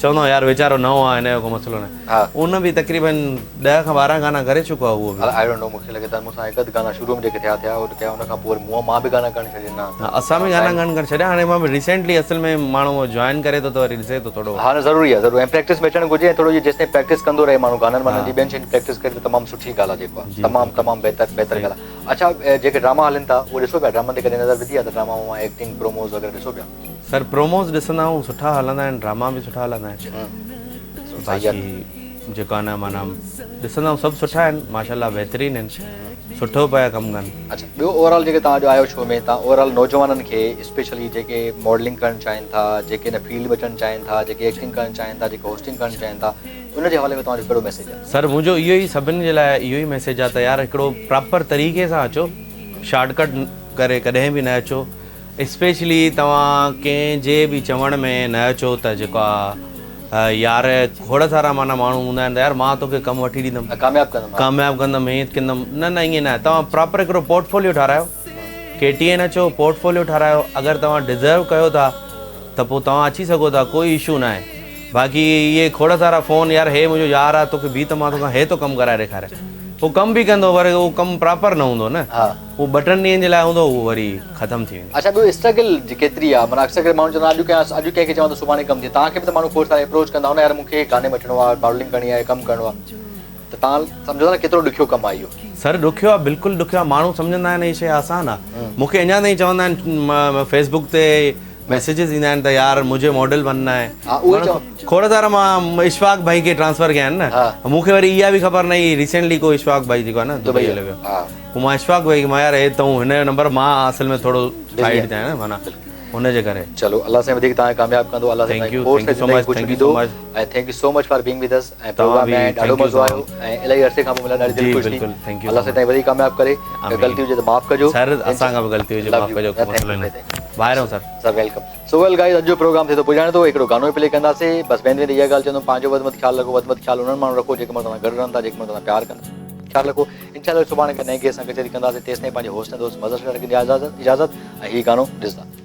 چوندو آهيان يار ويچارو نئون آهي هن جو ڪو مسئلو ناهي. ان به تقريبن ڏهه کان ٻارهن گانا ڪري چڪو آهي اهو به. I don't know مون کي لڳي ٿو مون سان هڪ اڌ گانا شروع ۾ جيڪي ٿيا ٿيا اهي ڪيا ان کان پوء وري مون مان به گانا ڪرڻ ڇڏي ڏنا. ها اسان به گانا ڪرڻ ڪري ڇڏيا هاڻي مان به ريسينٽلي اصل ۾ ماڻهو جوائن ڪري ٿو ته وري ڏسي ٿو ٿورو. ها نه ضروري آهي ضروري ۽ پريڪٽس ۾ اچڻ گهرجي ۽ ٿورو جيئن جيستائين پريڪٽس ڪندو رهي ماڻهو گانن وانن جي ٻين شين جي پريڪٽس ڪري ته تمام سٺي ڳالهه آهي جيڪو آهي تمام تمام بهتر بهتر ڳالهه آهي. اڇا جيڪي ڊراما هلن ٿا اهي ڏسو پيا ڊرامن تي ڪڏهن نظر وڌي آهي ته ڊراما مان ايڪٽنگ پروموز وغيره ڏسو پيا. سر پروموز ڏسندا آهيون سٺا هلندا آهن ڊراما به سٺا هلندا آهن باقي جيڪو آهي نه معنيٰ ڏسندا آهيون سڀ سٺا آهن ماشاءالله بهترين آهن سٺو پيا ڪم ڪن. اڇا ٻيو اوور آل جيڪي توهان جو آيو شو ۾ توهان اوور آل نوجوانن کي اسپيشلي جيڪي ماڊلنگ ڪرڻ چاهين ٿا جيڪي هن فيلڊ ۾ اچڻ چاهين ٿا جيڪي ايڪٽنگ ڪرڻ چاهين ٿا جيڪي هوسٽنگ ڪرڻ چاهين ٿا ان جي حوالي ۾ توهان جو ڪهڙو ميسيج آهي. سر منهنجو اهو ئي سڀني جي لاء اهو ئي ميسيج آهي ته يار هڪڙو پراپر طريقي سان اچو شارٽ ڪٽ ڪري ڪڏهن به نه اچو اسپيشلي توهان ڪنهن جي به چوڻ ۾ نه اچو ته جيڪو آ يار کوڙ سارا معنيٰ ماڻهو هوندا آهن ته يار مان توکي ڪم وٺي ڏيندم ڪامياب ڪندم ڪامياب ڪندم هيئن ڪندم نه نه ائين نه آهي توهان پراپر هڪڙو پورٽ فوليو ٺارايو ڪي ٽي اين اچو پورٽ فوليو ٺارايو اگر توهان ڊزرو ڪيو ٿا ته پوء توهان اچي سگهو ٿا ڪوئي اشو نه آهي باقي اهي کوڙ سارا فون يار هي منهنجو يار آ توکي بي ته مان توکان هي ٿو ڪم ڪرائي ڏيکاريان هو ڪم به ڪندو پر اهو ڪم پراپر نه هوندو نه اهو ٻه ٽن ڏينهن جي لاء هوندو اهو وري ختم ٿي ويندو. اڇا ٻيو اسٽرگل ڪيتري آ معنيٰ اڪثر ڪري ماڻهو چوندا آهن اڄ ڪنهن اڄ ڪنهن کي چوان ته سڀاڻي ڪم ٿئي توهان کي به ته ماڻهو کوڙ سارا اپروچ ڪندا هوندا يار مون کي گاني ۾ اچڻو آ ماڊلنگ ڪرڻي آهي ڪم ڪرڻو آ ته توهان سمجهو ٿا نه ڪيترو ڏکيو ڪم آ اهو. سر ڏکيو آ بلڪل ڏکيو آ ماڻهو سمجهندا آهن هي شيء آسان آ مون کي اڃا تائين چوندا آهن فيس بڪ تي ميسيجز ايندا آهن ته يار مجهي ماڊل بننا هي کوڙ سارا مان اشفاق ڀائي کي ٽرانسفر ڪيا آهن نه مون کي وري اها به خبر نه هئي ريسينٽلي ڪو اشفاق ڀائي جيڪو آهي نه دبئي هليو ويو پوء مان اشفاق ڀائي کي مان يار هي تون هن جو نمبر مان اصل ۾ ٿورو سائيڊ تي آهيان نه معنيٰ ان جي ڪري. چلو الله سائين وڌيڪ توهان کي ڪامياب ڪندو الله سائين توهان کي کوڙ ساري زندگي خوش ڏيندو ۽ thank you so much for being with us ۽ programme ۾ ڏاڍو مزو آيو ۽ الاهي عرصي کان پوء مليا ڏاڍي دل خوش ٿي الله سائين توهان کي وڌيڪ ڪامياب ڪري ڪا غلطي هجي ته معاف ڪجو سر اسان کان به غلطي هجي معاف ڪجو ڪو مسئلو ناهي ڀائر سر. سر welcome so well guys اڄ جو پروگرام ٿئي ٿو پڄاڻي ٿو هڪڙو گانو ئي پلي ڪنداسي بس ويندي ويندي اها ڳالهه چوندم پنهنجو وڌ ۾ وڌ خيال رکو وڌ ۾ وڌ خيال انهن ماڻهن رکو جيڪي ماڻهو توهان سان گڏ رهن ٿا جيڪي ماڻهو توهان سان پيار ڪن ٿا خيال رکو انشاء الله سڀاڻي ڪنهن نئين گيسٽ سان ڪچهري ڪنداسي تيستائين پنهنجي هوسٽ ۽ دوست مظهر شاهه کي ڏيندا اجازت ۽ هي گانو ڏسندا.